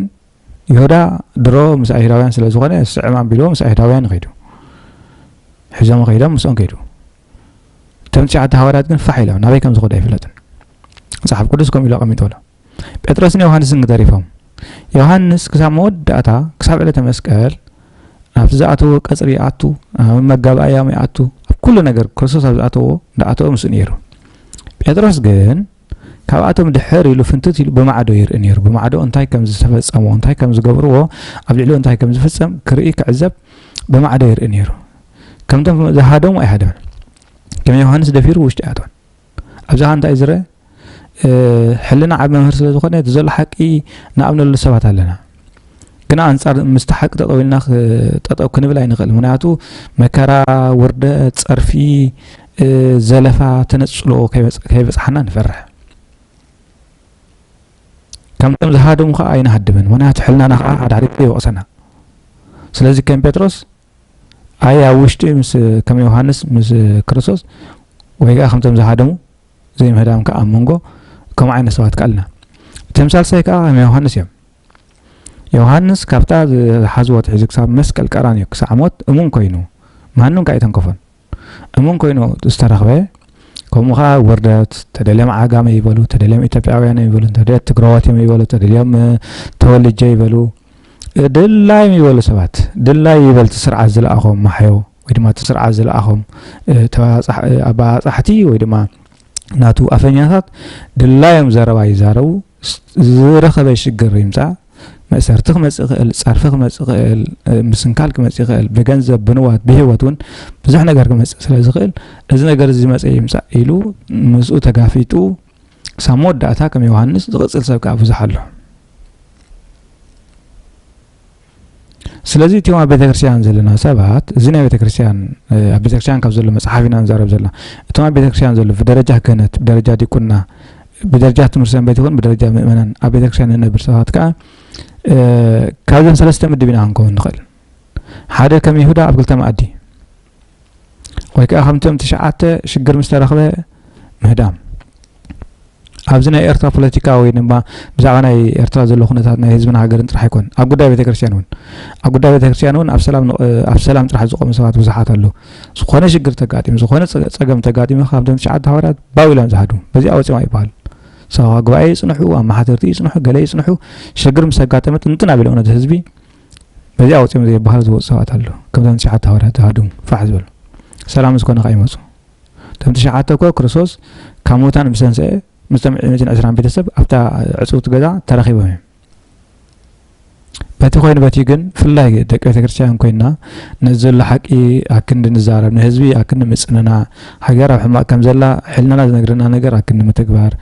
ይሁዳ ድሮ ምስ ኣይሁዳውያን ስለ ዝኾነ ስዕም ኣቢልዎ ምስ ኣይሁዳውያን ከይዱ ሒዞም ከይዶም ምስኦም ከይዱ እቶም ትሽዓተ ሃዋርያት ግን ፋሕ ኢሎም ናበይ ከም ዝኸዱ ኣይፍለጥን መፅሓፍ ቅዱስ ከምኡ ኢሉ ኣቐሚጡ ኣሎ ጴጥሮስን ዮሃንስን ተሪፎም ዮሃንስ ክሳብ መወዳእታ ክሳብ ዕለተ መስቀል ናብቲ ዝኣተዎ ቀፅሪ ይኣቱ ኣብ መጋባእያም ይኣቱ ኣብ ኩሉ ነገር ክርስቶስ ኣብ ዝኣተዎ እንዳኣተወ ምስኡ ነይሩ ጴጥሮስ ግን ካብኣቶም ድሕር ኢሉ ፍንትት ኢሉ ብማዕዶ ይርኢ ነይሩ። ብማዕዶ እንታይ ከም ዝተፈጸሞ፣ እንታይ ከም ዝገብርዎ፣ ኣብ ልዕሊኡ እንታይ ከም ዝፍጸም ክርኢ ክዕዘብ ብማዕዶ ይርኢ ነይሩ። ከምቶም ዝሃደሙ ኣይሃደመን። ከም ዮሃንስ ደፊሩ ውሽጢ ኣይኣተወን። ኣብዚኻ እንታይ ዝረአ? ሕልና ዓቢ መምህር ስለ ዝኾነ እቲ ዘሎ ሓቂ ንኣምነሉ ሰባት ኣለና። ግና ኣንጻር ምስቲ ሓቂ ጠጠው ኢልና ጠጠው ክንብል ኣይንኽእል። ምኽንያቱ መከራ፣ ውርደት፣ ጸርፊ፣ ዘለፋ፣ ተነጽሎ ከይበጽሓና ንፈርሕ። ከምቶም ዝሃደሙ ኸኣ ኣይንሃድምን። ምኽንያቱ ሕልናና ኸኣ ሓድሓደ ግዜ ይወቕሰና። ስለዚ ከም ጴጥሮስ ኣየ ኣብ ውሽጢ ምስ ከም ዮሃንስ ምስ ክርስቶስ ወይ ከኣ ከምቶም ዝሃደሙ ዘይምህዳም ከኣ ኣብ መንጎ ከምኡ ዓይነት ሰባት ከኣ ኣለና። እቶም ሳልሳይ ከኣ ከም ዮሃንስ እዮም። ዮሃንስ ካብታ ዝሓዝዎ ኣትሒዙ ክሳብ መስቀል ቀራንዮ ክሳዕ ሞት እሙን ኮይኑ ማንም ከኣ ኣይተንከፎን። እሙን ኮይኑ ዝተረኽበ ከምኡ ኸዓ ውርደት ተደልዮም ዓጋመ ይበሉ ተደልዮም ኢትዮጵያውያን ይበሉ ተደልዮም ትግራዎት እዮም ይበሉ ተደልዮም ተወልጀ ይበሉ ድላዮም ይበሉ ሰባት ድላይ ይበል እቲ ስርዓት ዝለኣኾም ማሕዮ ወይ ድማ እቲ ስርዓት ዝለኣኾም ኣባፃሕቲ ወይ ድማ ናቱ ኣፈኛታት ድላዮም ዘረባ ይዛረቡ ዝረኸበ ሽግር ይምፃእ መእሰርቲ ክመፅእ ይኽእል፣ ፀርፊ ክመፅእ ይኽእል፣ ምስንካል ክመፅእ ይኽእል፣ ብገንዘብ፣ ብንዋት፣ ብህይወት እውን ብዙሕ ነገር ክመፅእ ስለ ዝኽእል እዚ ነገር እዚ መፀ ይምፃእ ኢሉ ምስኡ ተጋፊጡ ክሳብ መወዳእታ ከም ዮሃንስ ዝቕፅል ሰብ ከዓ ብዙሕ ኣሎ። ስለዚ እቲኦም ኣብ ቤተክርስትያን ዘለና ሰባት እዚ ናይ ቤተክርስትያን ኣብ ቤተክርስትያን ካብ ዘሎ መፅሓፍ ኢና ንዛረብ ዘለና እቶም ኣብ ቤተክርስትያን ዘሎ ብደረጃ ክህነት ብደረጃ ዲቁና ብደረጃ ትምህርቲ ሰንበት ይኹን ብደረጃ ምእመናን ኣብ ቤተክርስትያን ንነብር ሰባት ከዓ ካብዘን ሰለስተ ምድብ ኢና ክንከውን ንኽእል። ሓደ ከም ይሁዳ ኣብ ክልተ መኣዲ ወይ ከዓ ከምቶም ትሽዓተ ሽግር ምስ ተረኽበ ምህዳም። ኣብዚ ናይ ኤርትራ ፖለቲካ ወይ ድማ ብዛዕባ ናይ ኤርትራ ዘሎ ኩነታት ናይ ህዝብን ሃገርን ጥራሕ ኣይኮን ኣብ ጉዳይ ቤተክርስትያን እውን ኣብ ጉዳይ ቤተክርስትያን እውን ኣብ ሰላም ኣብ ሰላም ጥራሕ ዝቆሙ ሰባት ብዙሓት ኣለዉ። ዝኾነ ሽግር ተጋጢሙ ዝኾነ ፀገም ተጋጢሙ ካብቶም ትሽዓተ ሃዋርያት ባው ኢሎም ዝሃዱ በዚኣ ወፂኦም ኣይበሃል። ሰበኻ ጉባኤ ይፅንሑ፣ ኣመሓደርቲ ይፅንሑ፣ ገለ ይፅንሑ፣ ሽግር ምስ ኣጋጠመ ጥንጥን ኣቢሎም ነቲ ህዝቢ በዚኣ ወፂኦም ዘይበሃል ዝወፁ ሰባት ኣለዉ። ከምቶም ትሽዓተ ሃዋርያት ዝሃድሙ ፋሕ ዝበሉ ሰላም ዝኾነ ከዓ ይመፁ። እቶም ትሽዓተ እኮ ክርስቶስ ካብ ሙታን ምስ ተንስአ ምስቶም ሚእትን ዕስራን ቤተሰብ ኣብታ ዕፅውቲ ገዛ ተራኺቦም እዮም። በቲ ኮይኑ በቲ ግን፣ ብፍላይ ደቂ ቤተክርስትያን ኮይና፣ ነዚ ዘሎ ሓቂ ኣክንዲ ንዛረብ፣ ንህዝቢ ኣክንዲ ምጽንና፣ ሃገር ኣብ ሕማቕ ከም ዘላ ሕልናና ዝነግረና ነገር ኣክንዲ ምትግባር፣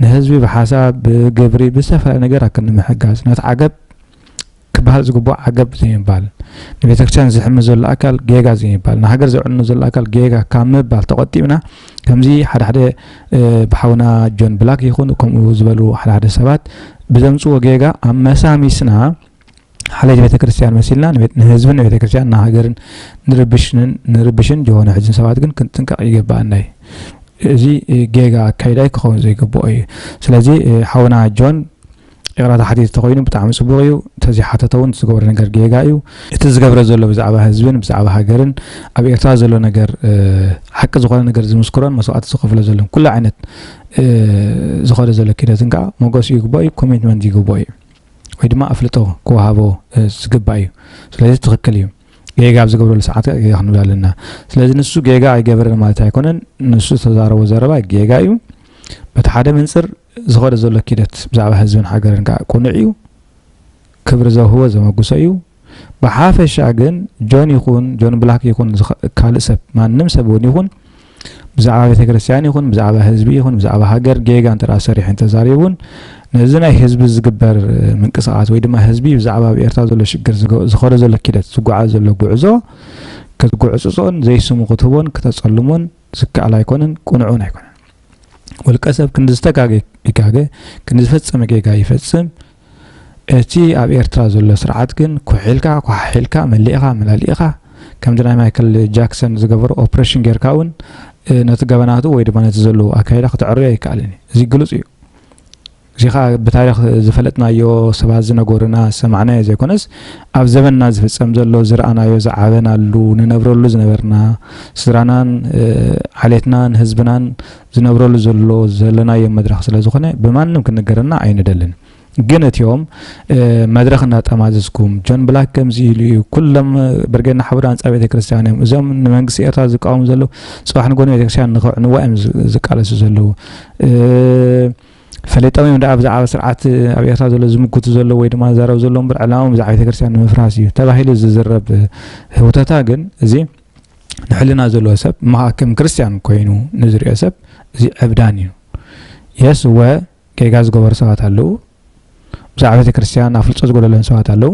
ንህዝቢ ብሓሳብ፣ ብግብሪ፣ ብዝተፈላለየ ነገር ኣክንዲ ምሕጋዝ፣ ነቲ ዓገብ ክበሃል ዝግብኦ ዓገብ ዘይምባል፣ ንቤተክርስትያን ዝሕምስ ዘሎ ኣካል ጌጋ ዘይምባል፣ ንሃገር ዘዕኑ ዘሎ ኣካል ጌጋ ካብ ምባል ተቆጢብና፣ ከምዚ ሓደ ሓደ ብሓውና ጆን ብላክ ይኹን ከምኡ ዝበሉ ሓደ ሓደ ሰባት ብዘምፅዎ ጌጋ ኣመሳሚስና፣ ሓለይቲ ቤተክርስትያን መሲልና ንህዝብን ንቤተክርስትያን ንሃገርን ንርብሽን ንርብሽን ጆሆነ ሕዝን ሰባት ግን ክንጥንቀቕ ይግባኣና እዩ። እዚ ጌጋ ኣካይዳ ክኸውን ዘይግብኦ እዩ። ስለዚ ሓውና ጆን ይቕረታ ሓቲት ተኮይኑ ብጣዕሚ ጽቡቕ እዩ። እንተዘይሓተተ እውን ዝገብሮ ነገር ጌጋ እዩ። እቲ ዝገብረ ዘሎ ብዛዕባ ህዝብን ብዛዕባ ሃገርን ኣብ ኤርትራ ዘሎ ነገር ሓቂ ዝኾነ ነገር ዝምስክሮን መስዋእቲ ዝኸፍሎ ዘሎን ኩሉ ዓይነት ዝኾነ ዘሎ ኪደትን ከዓ ሞገስ ይግብኦ እዩ፣ ኮሚትመንት ይግብኦ እዩ፣ ወይ ድማ ኣፍልጦ ክወሃቦ ዝግባእ እዩ። ስለዚ ትኽክል እዩ። ጌጋ ኣብ ዝገብረሉ ሰዓት ጌጋ ክንብል ኣለና። ስለዚ ንሱ ጌጋ ኣይገበረን ማለት ኣይኮነን። ንሱ ዝተዛረቦ ዘረባ ጌጋ እዩ። በቲ ሓደ መንፅር ዝኸደ ዘሎ ኪደት ብዛዕባ ህዝብን ሃገርን ከዓ ቅኑዕ እዩ። ክብሪ ዘውህቦ ዘመጉሶ እዩ። ብሓፈሻ ግን ጆን ይኹን ጆን ብላክ ይኹን ካልእ ሰብ ማንም ሰብ እውን ይኹን ብዛዕባ ቤተ ክርስቲያን ይኹን ብዛዕባ ህዝቢ ይኹን ብዛዕባ ሃገር ጌጋ እንተ ሰሪሑ እንተዛሪቡ እውን ነዚ ናይ ህዝቢ ዝግበር ምንቅስቃስ ወይ ድማ ህዝቢ ብዛዕባ ኣብ ኤርትራ ዘሎ ሽግር ዝኸዶ ዘሎ ኪደት ዝጓዓዝ ዘሎ ጉዕዞ ክትጉዕፅፆን ዘይስሙ ክትህቦን ክተፀልሞን ዝከኣል ኣይኮነን፣ ቅኑዕውን ኣይኮነን። ውልቀ ሰብ ክንዲ ዝተጋገ ይጋገ፣ ክንዲ ዝፈፀመ ጌጋ ይፈፅም። እቲ ኣብ ኤርትራ ዘሎ ስርዓት ግን ኩሒልካ፣ ኳሒልካ፣ መሊእኻ፣ መላሊእኻ፣ ከምቲ ናይ ማይክል ጃክሰን ዝገበሮ ኦፕሬሽን ጌርካ እውን ነቲ ገበናቱ ወይ ድማ ነቲ ዘለዎ ኣካይዳ ክተዕርዮ ኣይከኣልን እዩ። እዚ ግሉፅ እዩ። እዚ ከዓ ብታሪክ ዝፈለጥናዮ ሰባት ዝነገሩና ዝሰማዕናዮ ዘይኮነስ ኣብ ዘበንና ዝፍፀም ዘሎ ዝረኣናዮ ዝዓበናሉ ንነብረሉ ዝነበርና ስድራናን ዓሌትናን ህዝብናን ዝነብረሉ ዘሎ ዘለናዮ መድረክ ስለዝኾነ ብማንም ክንገረና ኣይንደልን። ግን እቲኦም መድረኽ እናጠማዘዝኩም ጆን ብላክ ከምዚ ኢሉ እዩ፣ ኩሎም ብርጌድ ንሓመዱ ኣንፃር ቤተክርስትያን እዮም፣ እዞም ንመንግስቲ ኤርትራ ዝቃወሙ ዘለዉ ፅባሕ ንጎኒ ቤተክርስትያን ንኸዕንዋ እዮም ዝቃለሱ ዘለዉ። ፈሊጦም እዮም ደኣ ብዛዕባ ስርዓት ኣብ ኤርትራ ዘሎ ዝምጉቱ ዘለዉ ወይ ድማ ዝዛረቡ ዘለዉ እምበር ዕላማኦም ብዛዕባ ቤተክርስትያን ንምፍራስ እዩ ተባሂሉ ዝዝረብ ህውተታ ግን እዚ ንሕልና ዘለዎ ሰብ መኻከም ክርስትያን ኮይኑ ንዝሪኦ ሰብ እዚ ዕብዳን እዩ። የስ እወ ጌጋ ዝገበሩ ሰባት ኣለዉ። ብዛዕባ ቤተ ክርስትያን ኣፍልጦ ዝጎደሎም ሰባት ኣለዉ።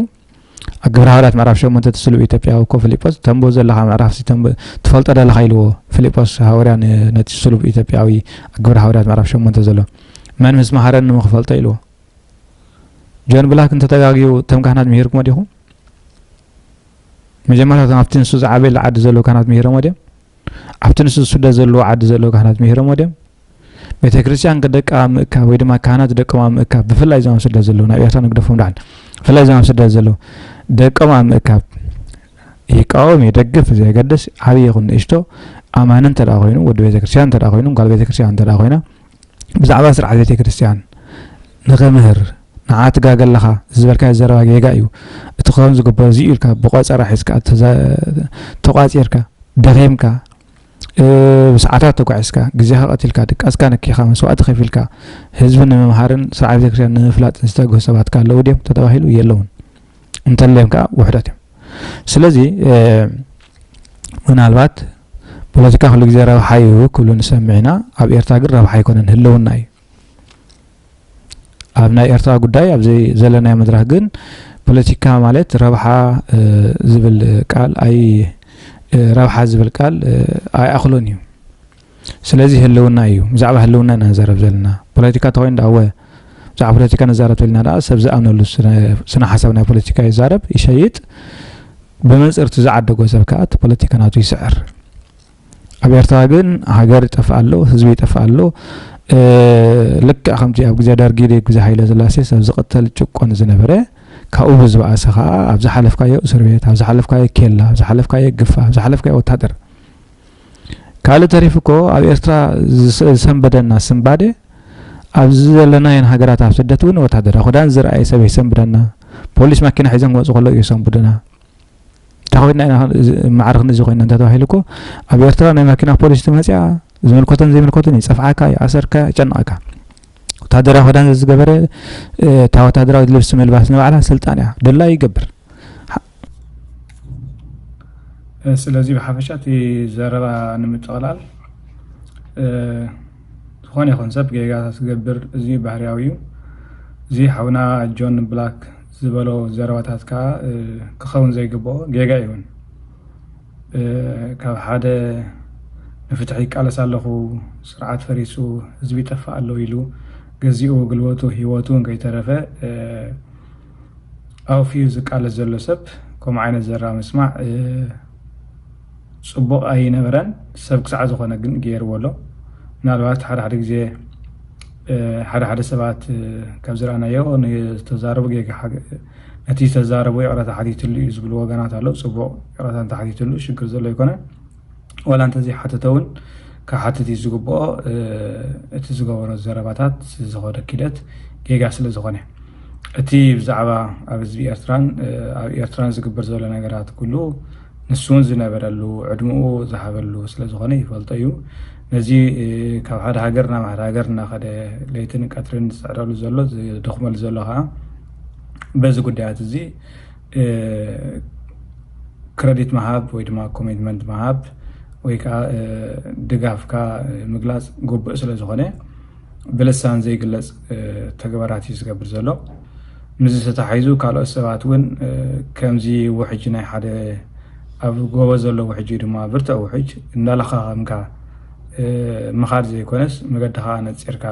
ኣብ ግብረ ሃዋርያት ምዕራፍ ሸሞንተ እቲ ስሉብ ኢትዮጵያዊ እኮ ፊልጶስ ተንብቦ ዘለኻ ምዕራፍ ሲ ተንብ- ትፈልጦ ዶ ኣለኻ ኢልዎ ፊልጶስ ሃዋርያ ን- ነቲ ስሉብ ኢትዮጵያዊ ኣብ ግብረ ሃዋርያት ምዕራፍ ሸሞንተ ዘሎ መን ምስ መሃረኒ እሞ ክፈልጦ ኢልዎ። ጆን ብላክ እንተተጋግዩ እቶም ካህናት ምሂርኩሞ ዲኹም? መጀመርታ እቶም ኣብቲ ንሱ ዝዓበየሉ ዓዲ ዘለዉ ካህናት ምሂሮሞ ድዮም? ኣብቲ ንሱ ዝስደድ ዘለዎ ዓዲ ዘለዉ ካህናት ምሂሮሞ ድዮም? ቤተ ክርስቲያን ደቃ ኣብ ምእካብ ወይ ድማ ካህናት ደቆም ኣብ ምእካብ ብፍላይ እዞም ኣብ ስደት ዘለዉ ናብ ኤርትራ ንግደፎም ደሓን ብፍላይ እዞም ኣብ ስደት ዘለዉ ደቆም ኣብ ምእካብ ይቃወም ይደግፍ ዘየገድስ ዓብዪ ይኹን ንእሽቶ ኣማኒ እንተ ደኣ ኮይኑ ወዲ ቤተ ክርስቲያን እንተ ደኣ ኮይኑ ጓል ቤተ ክርስቲያን እንተ ደኣ ኮይና ብዛዕባ ስርዓት ቤተ ክርስቲያን ንኸምህር ንዓ ትጋገ ኣለኻ ዝበልካዮ ዘረባ ጌጋ እዩ እቲ ክኸውን ዝግበሮ እዚ እዩ ኢልካ ብቆፀራ ሒዝካ ተዛ- ተቋፂርካ ደኺምካ ብሰዓታት ተጓዒዝካ ግዜኻ ቀቲልካ ድቃስካ ነኪኻ መስዋእቲ ከፊልካ ህዝቢ ንምምሃርን ስርዓት ቤተክርስትያን ንምፍላጥን ዝተግሁ ሰባት ከ ኣለዉ ድዮም ተተባሂሉ የለውን እንተለዮም ከዓ ውሕደት እዮም ስለዚ ምናልባት ፖለቲካ ኩሉ ግዜ ረብሓ እዩ ክብሉ ንሰምዕ ኢና ኣብ ኤርትራ ግን ረብሓ ኣይኮነን ህልውና እዩ ኣብ ናይ ኤርትራ ጉዳይ ኣብዚ ዘለናዮ መድረኽ ግን ፖለቲካ ማለት ረብሓ ዝብል ቃል ኣይ ረብሓ ዝብል ቃል ኣይኣኽሎን እዩ። ስለዚ ህልውና እዩ። ብዛዕባ ህልውና ኢና ንዛረብ ዘለና። ፖለቲካ ተኾይኑ ደኣ እወ ብዛዕባ ፖለቲካ ንዛረብ ተልና ደኣ ሰብ ዝኣምነሉ ስነ ሓሳብ ናይ ፖለቲካ ይዛረብ ይሸይጥ። ብመንፅር እቲ ዝዓደጎ ሰብ ከዓ እቲ ፖለቲካ ናቱ ይስዕር። ኣብ ኤርትራ ግን ሃገር ይጠፍእ ኣሎ፣ ህዝቢ ይጠፍእ ኣሎ። ልክዕ ከምቲ ኣብ ግዜ ደርጊ ድዩ ግዜ ሃይለ ስላሴ ሰብ ዝቕተል ይጭቆን ዝነበረ ካብኡ ብዝበኣሰ ከዓ ኣብ ዝሓለፍካዮ እስር ቤት፣ ኣብ ዝሓለፍካዮ ኬላ፣ ኣብ ዝሓለፍካዮ ግፋ፣ ኣብ ዝሓለፍካዮ ወታደር ካልእ ተሪፉ እኮ ኣብ ኤርትራ ዝሰንበደና ስንባደ ኣብዚ ዘለናየን ሃገራት ኣብ ስደት እውን ወታደራዊ ክዳን ዝረኣየ ሰብ የሰንብደና። ፖሊስ ማኪና ሒዞም ክመፁ ከለዉ የሰንብዱና። እንታይ ኮይንና ኢና ማዕረ ክንድዚ ኮይንና እንተተባሂሉ እኮ ኣብ ኤርትራ ናይ ማኪና ፖሊስ ትመፅያ ዝምልከቶን ዘይምልከቶን ይፀፍዓካ፣ ይኣሰርካ፣ ይጨንቐካ። ወታደራዊ ክዳን ዝገበረ፣ እታ ወታደራዊ ልብሲ ምልባስ ንባዕላ ስልጣን እያ። ድላዩ ይገብር። ስለዚ ብሓፈሻ እቲ ዘረባ ንምጥቕላል፣ ዝኾነ ይኹን ሰብ ጌጋ ዝገብር፣ እዚ ባህርያዊ እዩ። እዚ ሓውና ጆን ብላክ ዝበሎ ዘረባታት ከዓ ክኸውን ዘይግብኦ ጌጋ እዩ እውን። ካብ ሓደ ንፍትሒ ይቃለስ ኣለኹ፣ ስርዓት ፈሪሱ፣ ህዝቢ ይጠፍእ ኣሎ ኢሉ ገዚኡ፣ ግልበቱ፣ ህይወቱ እንከይተረፈ ኣውፊዩ ዝቃለስ ዘሎ ሰብ ከምኡ ዓይነት ዘረባ ምስማዕ ጽቡቕ ኣይነበረን። ሰብ ክሳዕ ዝኾነ ግን ገይርዎ ኣሎ። ምናልባት ሓደ ሓደ ግዜ ሓደ ሓደ ሰባት ከም ዝረኣናዮ ንዝተዛረቡ ጌጋ ሓገ-፣ ነቲ ዝተዛረቡ ይቕረታ ሓቲትሉ እዩ ዝብሉ ወገናት ኣለዉ። ጽቡቕ፣ ይቕረታ እንተሓቲትሉ ሽግር ዘሎ ኣይኮነን። ዋላ እንተዘይሓተተ እውን ክሓትት እዩ ዝግብኦ። እቲ ዝገበሮ ዘረባታት ዝኸደ ኪደት ጌጋ ስለ ዝኾነ፣ እቲ ብዛዕባ ኣብ ህዝቢ ኤርትራን ኣብ ኤርትራን ዝግበር ዘሎ ነገራት ኩሉ ንሱ እውን ዝነበረሉ፣ ዕድመኡ ዝሃበሉ ስለ ዝኾነ ይፈልጦ እዩ። ነዚ ካብ ሓደ ሃገር ናብ ሓደ ሃገር እናኸደ ለይትን ቀትርን ዝጽዕረሉ ዘሎ፣ ዝደኽመሉ ዘሎ ከዓ በዚ ጉዳያት እዚ ክረዲት ምሃብ ወይ ድማ ኮሚትመንት ምሃብ ወይ ከዓ ድጋፍካ ምግላጽ ግቡእ ስለ ዝኾነ፣ ብልሳን ዘይግለጽ ተግባራት እዩ ዝገብር ዘሎ። ምስዚ ተታሒዙ ካልኦት ሰባት እውን ከምዚ ውሕጅ ናይ ሓደ ኣብ ጎቦ ዘሎ ውሕጅ ወይ ድማ ብርቱዕ ውሕጅ እንዳለኻኸምካ ምኻድ ዘይኮነስ፣ መገድኻ ነጺርካ፣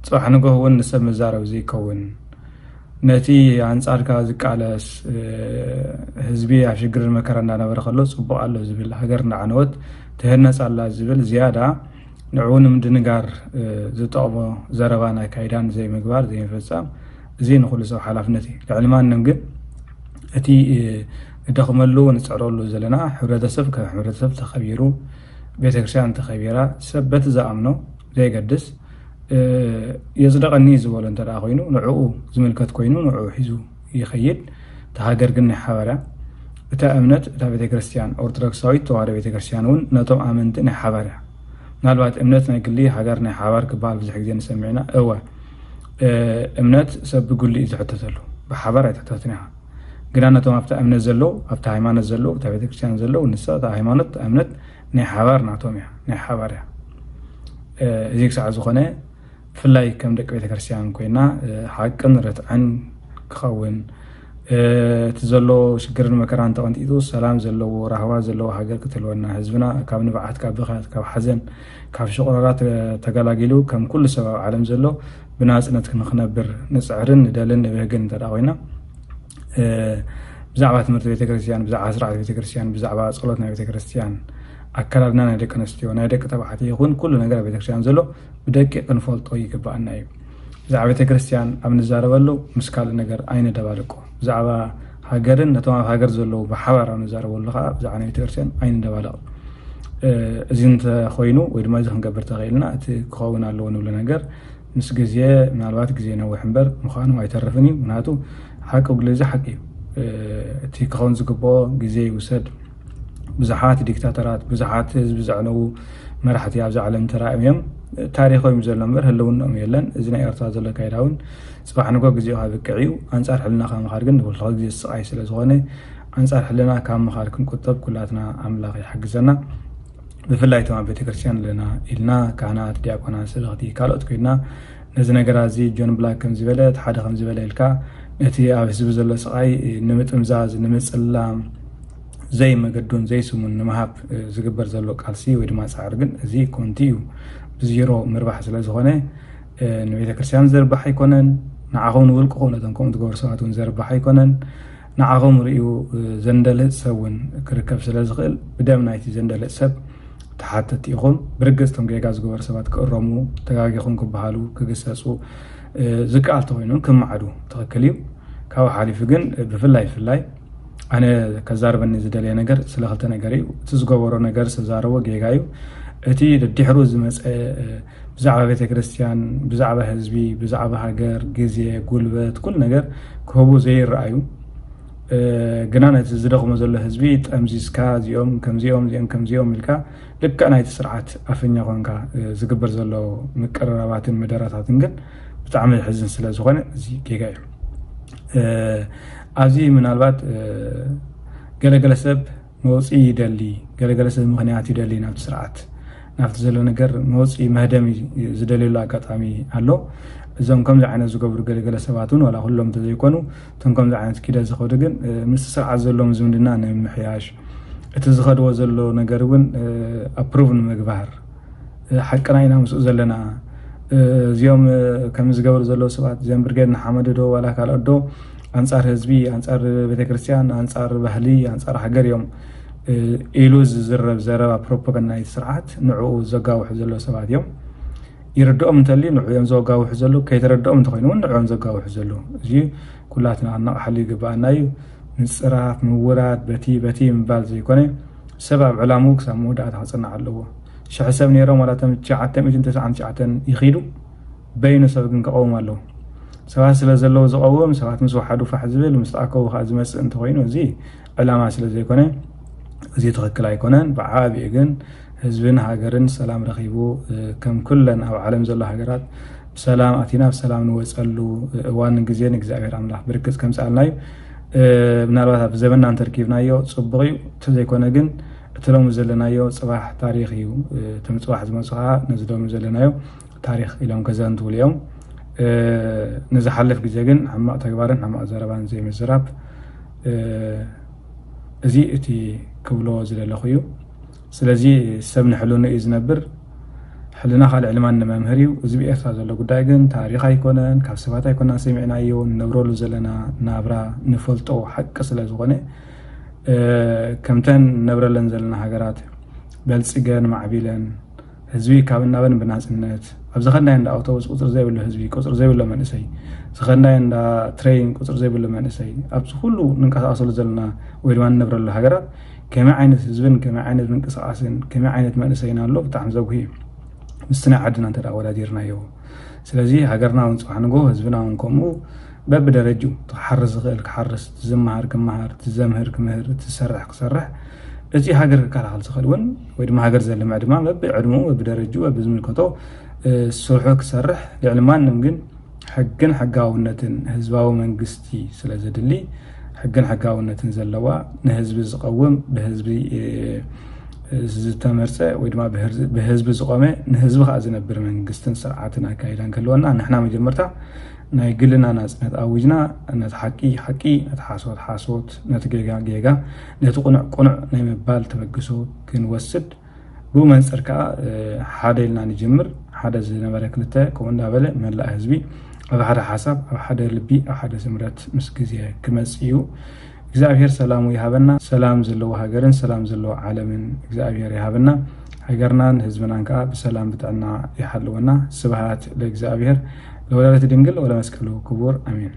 ጽባሕ ንግሆ እውን ንሰብ መዛረቢ ዘይከውን፣ ነቲ ኣንጻርካ ዝቃለስ ህዝቢ ኣብ ሽግርን መከራ እንዳነበረ ከሎ ጽቡቕ ኣሎ ዝብል፣ ሃገር እንዳዓነወት ትህነጽ ኣላ ዝብል ዝያዳ ንዕኡ ንምድንጋር ዝጠቕሞ ዘረባን ኣካይዳን ዘይምግባር፣ ዘይምፍጻም፣ እዚ ንኹሉ ሰብ ሓላፍነት እዩ። ልዕሊ ማንም ግን እቲ ንደኽመሉ ንጽዕረሉ ዘለና ሕብረተሰብ ከም ሕብረተሰብ ተኸቢሩ፣ ቤተክርስትያን ተኸቢራ፣ ሰብ በቲ ዝኣምኖ ዘይገድስ የጽደቐኒ ዝበሎ እንተ ደኣ ኮይኑ፣ ንዕኡ ዝምልከት ኮይኑ ንዕኡ ሒዙ ይኸይድ። እታ ሃገር ግን ናይ ሓባር እያ። እታ እምነት፣ እታ ቤተክርስትያን፣ ኦርቶዶክሳዊት ተዋህዶ ቤተክርስትያን እውን ነቶም ኣመንቲ ናይ ሓባር እያ። ምናልባት እምነት ናይ ግሊ፣ ሃገር ናይ ሓባር ክበሃል ብዙሕ ግዜ ንሰምዕ ኢና። እወ፣ እምነት ሰብ ብግሊ እዩ ዝሕተተሉ፣ ብሓባር ኣይትሕተትን ኢኻ። ግና ነቶም ኣብታ እምነት ዘለዉ፣ ኣብታ ሃይማኖት ዘለዉ፣ ኣብታ ቤተክርስትያን ዘለዉ፣ ንሳ እታ ሃይማኖት፣ እታ እምነት ናይ ሓባር ናቶም እያ፣ ናይ ሓባር እያ። እዚ ክሳዕ ዝኾነ፣ ብፍላይ ከም ደቂ ቤተክርስትያን ኮይና፣ ሓቅን ርትዕን ክኸውን፣ እቲ ዘሎ ሽግርን መከራን ተቐንጢጡ፣ ሰላም ዘለዎ፣ ራህዋ ዘለዎ ሃገር ክትህልወና፣ ህዝብና ካብ ንብዓት፣ ካብ ብኽያት፣ ካብ ሓዘን፣ ካብ ሽቑረራ ተ-፣ ተገላጊሉ፣ ከም ኩሉ ሰብ ኣብ ዓለም ዘሎ ብናጽነት ንኽነብር ንጽዕርን ንደልን ንብህግን እንተ ደኣ ኮይና፣ ብዛዕባ ትምህርቲ ቤተክርስትያን፣ ብዛዕባ ስርዓት ቤተክርስትያን፣ ብዛዕባ ጸሎት ናይ ቤተክርስትያን፣ ኣከዳድና ናይ ደቂ ኣንስትዮ፣ ናይ ደቂ ተባዕትዮ ይኹን ኩሉ ነገር ኣብ ቤተክርስትያን ዘሎ ብደቂቕ ክንፈልጦ ይግብኣና እዩ። ብዛዕባ ቤተክርስትያን ኣብ ንዛረበሉ ምስ ካልእ ነገር ኣይንደባልቆ። ብዛዕባ ሃገርን ነቶም ኣብ ሃገር ዘለዉ ብሓባር ኣብ ንዛረበሉ ከዓ ብዛዕባ ናይ ቤተክርስትያን ኣይንደባልቕ። እዚ እንተኾይኑ ወይ ድማ እዚ ክንገብር ተኽኢልና እቲ ክኸውን ኣለዎ ንብሎ ነገር ምስ ግዜ፣ ምናልባት ግዜ ይነውሕ እምበር ምዃኑ ኣይተርፍን እዩ። ምኽንያቱ ሓቂ ኩሉ ግዜ ሓቂ እዩ። እቲ ክኸውን ዝግብኦ ግዜ ይውሰድ። ብዙሓት ዲክታተራት፣ ብዙሓት ህዝቢ ዘዕነዉ መራሕቲ ኣብዚ ዓለም ተራእዮም እዮም። ታሪኾም እዩ ዘሎ እምበር ህልውናኦም የለን። እዚ ናይ ኤርትራ ዘሎ ኣካይዳ እውን ጽባሕ ንግሆ ግዜኡ ከብቅዕ እዩ። ኣንጻር ሕልናኻ ምኻድ ግን ንኹሉ ግዜ ስቓይ ስለ ዝኾነ፣ ኣንጻር ሕልና ካብ ምኻድ ክንቁጠብ ኩላትና ኣምላኽ ይሓግዘና። ብፍላይ እቶም ኣብ ቤተክርስትያን ኣለና ኢልና፣ ካህናት፣ ዲያቆናት፣ ሰበኽቲ፣ ካልኦት ኮይንና፣ ነዚ ነገራት እዚ ጆን ብላክ ከም ዝበለ፣ እቲ ሓደ ከም ዝበለ ኢልካ፣ ነቲ ኣብ ህዝቢ ዘሎ ስቓይ ንምጥምዛዝ፣ ንምጽላም፣ ዘይመገዱን ዘይስሙን ንምሃብ ዝግበር ዘሎ ቃልሲ ወይ ድማ ጻዕሪ ግን እዚ ኮንቲ እዩ፣ ብዚሮ ምርባሕ ስለ ዝኾነ፣ ንቤተክርስትያን ዘርባሕ ኣይኮነን፣ ንዓኹም ንውልቅኹም ነቶም ከምኡ ትገብሩ ሰባት እውን ዘርባሕ ኣይኮነን። ንዓኹም ርእዩ ዘንደልህጽ ሰብ እውን ክርከብ ስለ ዝኽእል፣ ብደም ናይቲ ዘንደልህጽ ሰብ ተሓተትቲ ኢኹም። ብርግጽ እቶም ጌጋ ዝገበሩ ሰባት ክእረሙ፣ ተጋጊኹም ክበሃሉ፣ ክግሰጹ፣ ዝከኣል ተኾይኑ ክመዓዱ ትኽክል እዩ። ካብኡ ሓሊፉ ግን ብፍላይ፣ ብፍላይ ኣነ ከዛርበኒ ዝደለየ ነገር ስለ ክልተ ነገር እዩ። እቲ ዝገበሮ ነገር ዝተዛረቦ ጌጋ እዩ። እቲ ደድሕሩ ዝመጸ፣ ብዛዕባ ቤተ ክርስቲያን፣ ብዛዕባ ህዝቢ፣ ብዛዕባ ሃገር፣ ግዜ፣ ጉልበት፣ ኩሉ ነገር ክህቡ ዘይረኣዩ፣ ግና ነቲ ዝደኽሞ ዘሎ ህዝቢ ጠምዚዝካ እዚኦም ከምዚኦም እዚኦም ከምዚኦም ኢልካ ልክዕ ናይቲ ስርዓት ኣፈኛ ኮንካ ዝግበር ዘሎ ምቅርራባትን መደራታትን ግን ብጣዕሚ ዝሕዝን ስለ ዝኾነ እዚ ጌጋ እዩ። ኣብዚ ምናልባት ገለገለ ሰብ መውፅኢ ይደሊ፣ ገለገለ ሰብ ምኽንያት ይደሊ ናብቲ ስርዓት ናብቲ ዘሎ ነገር መውፅኢ መህደሚ ዝደልየሉ ኣጋጣሚ ኣሎ። እዞም ከምዚ ዓይነት ዝገብሩ ገለገለ ሰባት እውን ዋላ ኩሎም እንተዘይኮኑ እቶም ከምዚ ዓይነት ኪደ ዝኸዱ ግን ምስቲ ስርዓት ዘለዎም ዝምድና ንምምሕያሽ እቲ ዝኸድዎ ዘሎ ነገር እውን ኣፕሩቭ ንምግባር ሓቅና ኢና ምስኡ ዘለና። እዚኦም ከም ዝገብሩ ዘለዉ ሰባት እዚኦም ብርጌድ ንሓመዱ ዶ ዋላ ካልኦት ዶ ኣንጻር ህዝቢ፣ ኣንጻር ቤተክርስትያን፣ ኣንጻር ባህሊ፣ ኣንጻር ሃገር እዮም ኢሉ ዝዝረብ ዘረባ ፕሮፓጋንዳ ናይቲ ስርዓት ንዕኡ ዘጋውሑ ዘለዉ ሰባት እዮም። ይርድኦም እንተልዩ ንዕኡ እዮም ዘጋውሑ ዘለዉ፣ ከይተረድኦም እንተኾይኑ እውን ንዕኡ እዮም ዘጋውሑ ዘለዉ። እዚ ኩላትና ክነቕሓሉ ይግብኣና እዩ። ምጽራፍ፣ ምውራድ፣ በቲ በቲ ምባል ዘይኮነ ሰብ ኣብ ዕላምኡ ክሳብ መወዳእታ ክጽናዕ ኣለዎ። ሽሕ ሰብ ነይሮም ዋላ እቶም ትሽዓተ ሚእትን ተስዓን ትሽዓተን ይኺዱ በይኑ ሰብ ግን ክቐውም ኣለዎ። ሰባት ስለ ዘለዉ ዝቐውም ሰባት ምስ ወሓዱ ፋሕ ዝብል ምስ ተኣከቡ ከዓ ዝመጽእ እንተኾይኑ እዚ ዕላማ ስለ ዘይኮነ እዚ ትኽክል ኣይኮነን። ብዓብኡ ግን ህዝብን ሃገርን ሰላም ረኺቡ ከም ኩለን ኣብ ዓለም ዘሎ ሃገራት ብሰላም ኣቲና ብሰላም ንወፀሉ እዋንን ግዜን እግዚኣብሔር ኣምላኽ ብርግፅ ከምፅኣልና እዩ። ምናልባት ኣብ ዘመንና እንተርኪብናዮ ፅቡቕ እዩ። እንተዘይኮነ ግን እቲ ሎሚ ዘለናዮ ፅባሕ ታሪኽ እዩ። እቲ ምፅባሕ ዝመፁ ከዓ ነዚ ሎሚ ዘለናዮ ታሪኽ ኢሎም ከዘንትውሉ እዮም። ንዝሓልፍ ግዜ ግን ሕማቕ ተግባርን ሕማቕ ዘረባን ዘይምዝራብ እዚ እቲ ክብሎ ዝደለኹ እዩ። ስለዚ ሰብ ንሕልኑ እዩ ዝነብር። ሕልና ካልዕ ልማን ንመምህር እዩ። እዚ ብኤርትራ ዘሎ ጉዳይ ግን ታሪኽ ኣይኮነን፣ ካብ ሰባት ኣይኮናን ሰሚዕናዮ፣ ንነብረሉ ዘለና ናብራ ንፈልጦ ሓቂ ስለ ዝኾነ ከምተን ንነብረለን ዘለና ሃገራት በልጽገን ማዕቢለን ህዝቢ ካብ እናበን ብናጽነት ኣብ ዝኸድናዮ እንዳ ኣውቶቡስ ቁጽሪ ዘይብሉ ህዝቢ ቁጽሪ ዘይብሎ መንእሰይ ዝኸድናዮ እንዳ ትሬን ቁጽሪ ዘይብሉ መንእሰይ ኣብዚ ኩሉ ንንቀሳቀሰሉ ዘለና ወይ ድማ ንነብረሉ ሃገራት ከመይ ዓይነት ህዝብን ከመይ ዓይነት ምንቅስቃስን ከመይ ዓይነት መንእሰይን ኣሎ ብጣዕሚ ዘጉሂ እዩ። ምስቲ ናይ ዓድና እንተ ኣወዳዲርናዮ ስለዚ ሃገርና እውን ፅባሕ ንጎ ህዝብና እውን ከምኡ በብደረጅኡ ክሓርስ ዝኽእል ክሓርስ ዝመሃር ክመሃር ዝዘምህር ክምህር ዝሰርሕ ክሰርሕ እቲ ሃገር ክከላኸል ዝኽእል እውን ወይ ድማ ሃገር ዘልምዕ ድማ በብዕድምኡ በብደረጅኡ በብዝምልከቶ ስርሑ ክሰርሕ ልዕሊ ማንም ግን ሕግን ሕጋውነትን ህዝባዊ መንግስቲ ስለ ዘድሊ ሕግን ሕጋውነትን ዘለዋ ንህዝቢ ዝቐውም ብህዝቢ ዝተመርፀ ወይ ድማ ብህዝቢ ዝቆመ ንህዝቢ ከዓ ዝነብር መንግስትን ስርዓትን ኣካይዳን ክህልወና ንሕና መጀመርታ ናይ ግልና ናፅነት ኣዊጅና ነቲ ሓቂ ሓቂ ነቲ ሓሶት ሓሶት ነቲ ጌጋ ጌጋ ነቲ ቁኑዕ ቁኑዕ ናይ ምባል ተበግሶ ክንወስድ ብኡ መንፅር ከዓ ሓደ ኢልና ንጅምር ሓደ ዝነበረ ክልተ ከምኡ እንዳበለ መላእ ህዝቢ ኣብ ሓደ ሓሳብ ኣብ ሓደ ልቢ ኣብ ሓደ ስምረት ምስ ግዜ ክመፅ እዩ እግዚኣብሔር ሰላሙ ይሃበና ሰላም ዘለዎ ሃገርን ሰላም ዘለዎ ዓለምን እግዚኣብሔር ይሃበና ሃገርናን ህዝብናን ከዓ ብሰላም ብጥዕና ይሓልወና ስብሃት ለእግዚኣብሔር ለወላዲት ድንግል ወለመስቀሉ ክቡር ኣሜን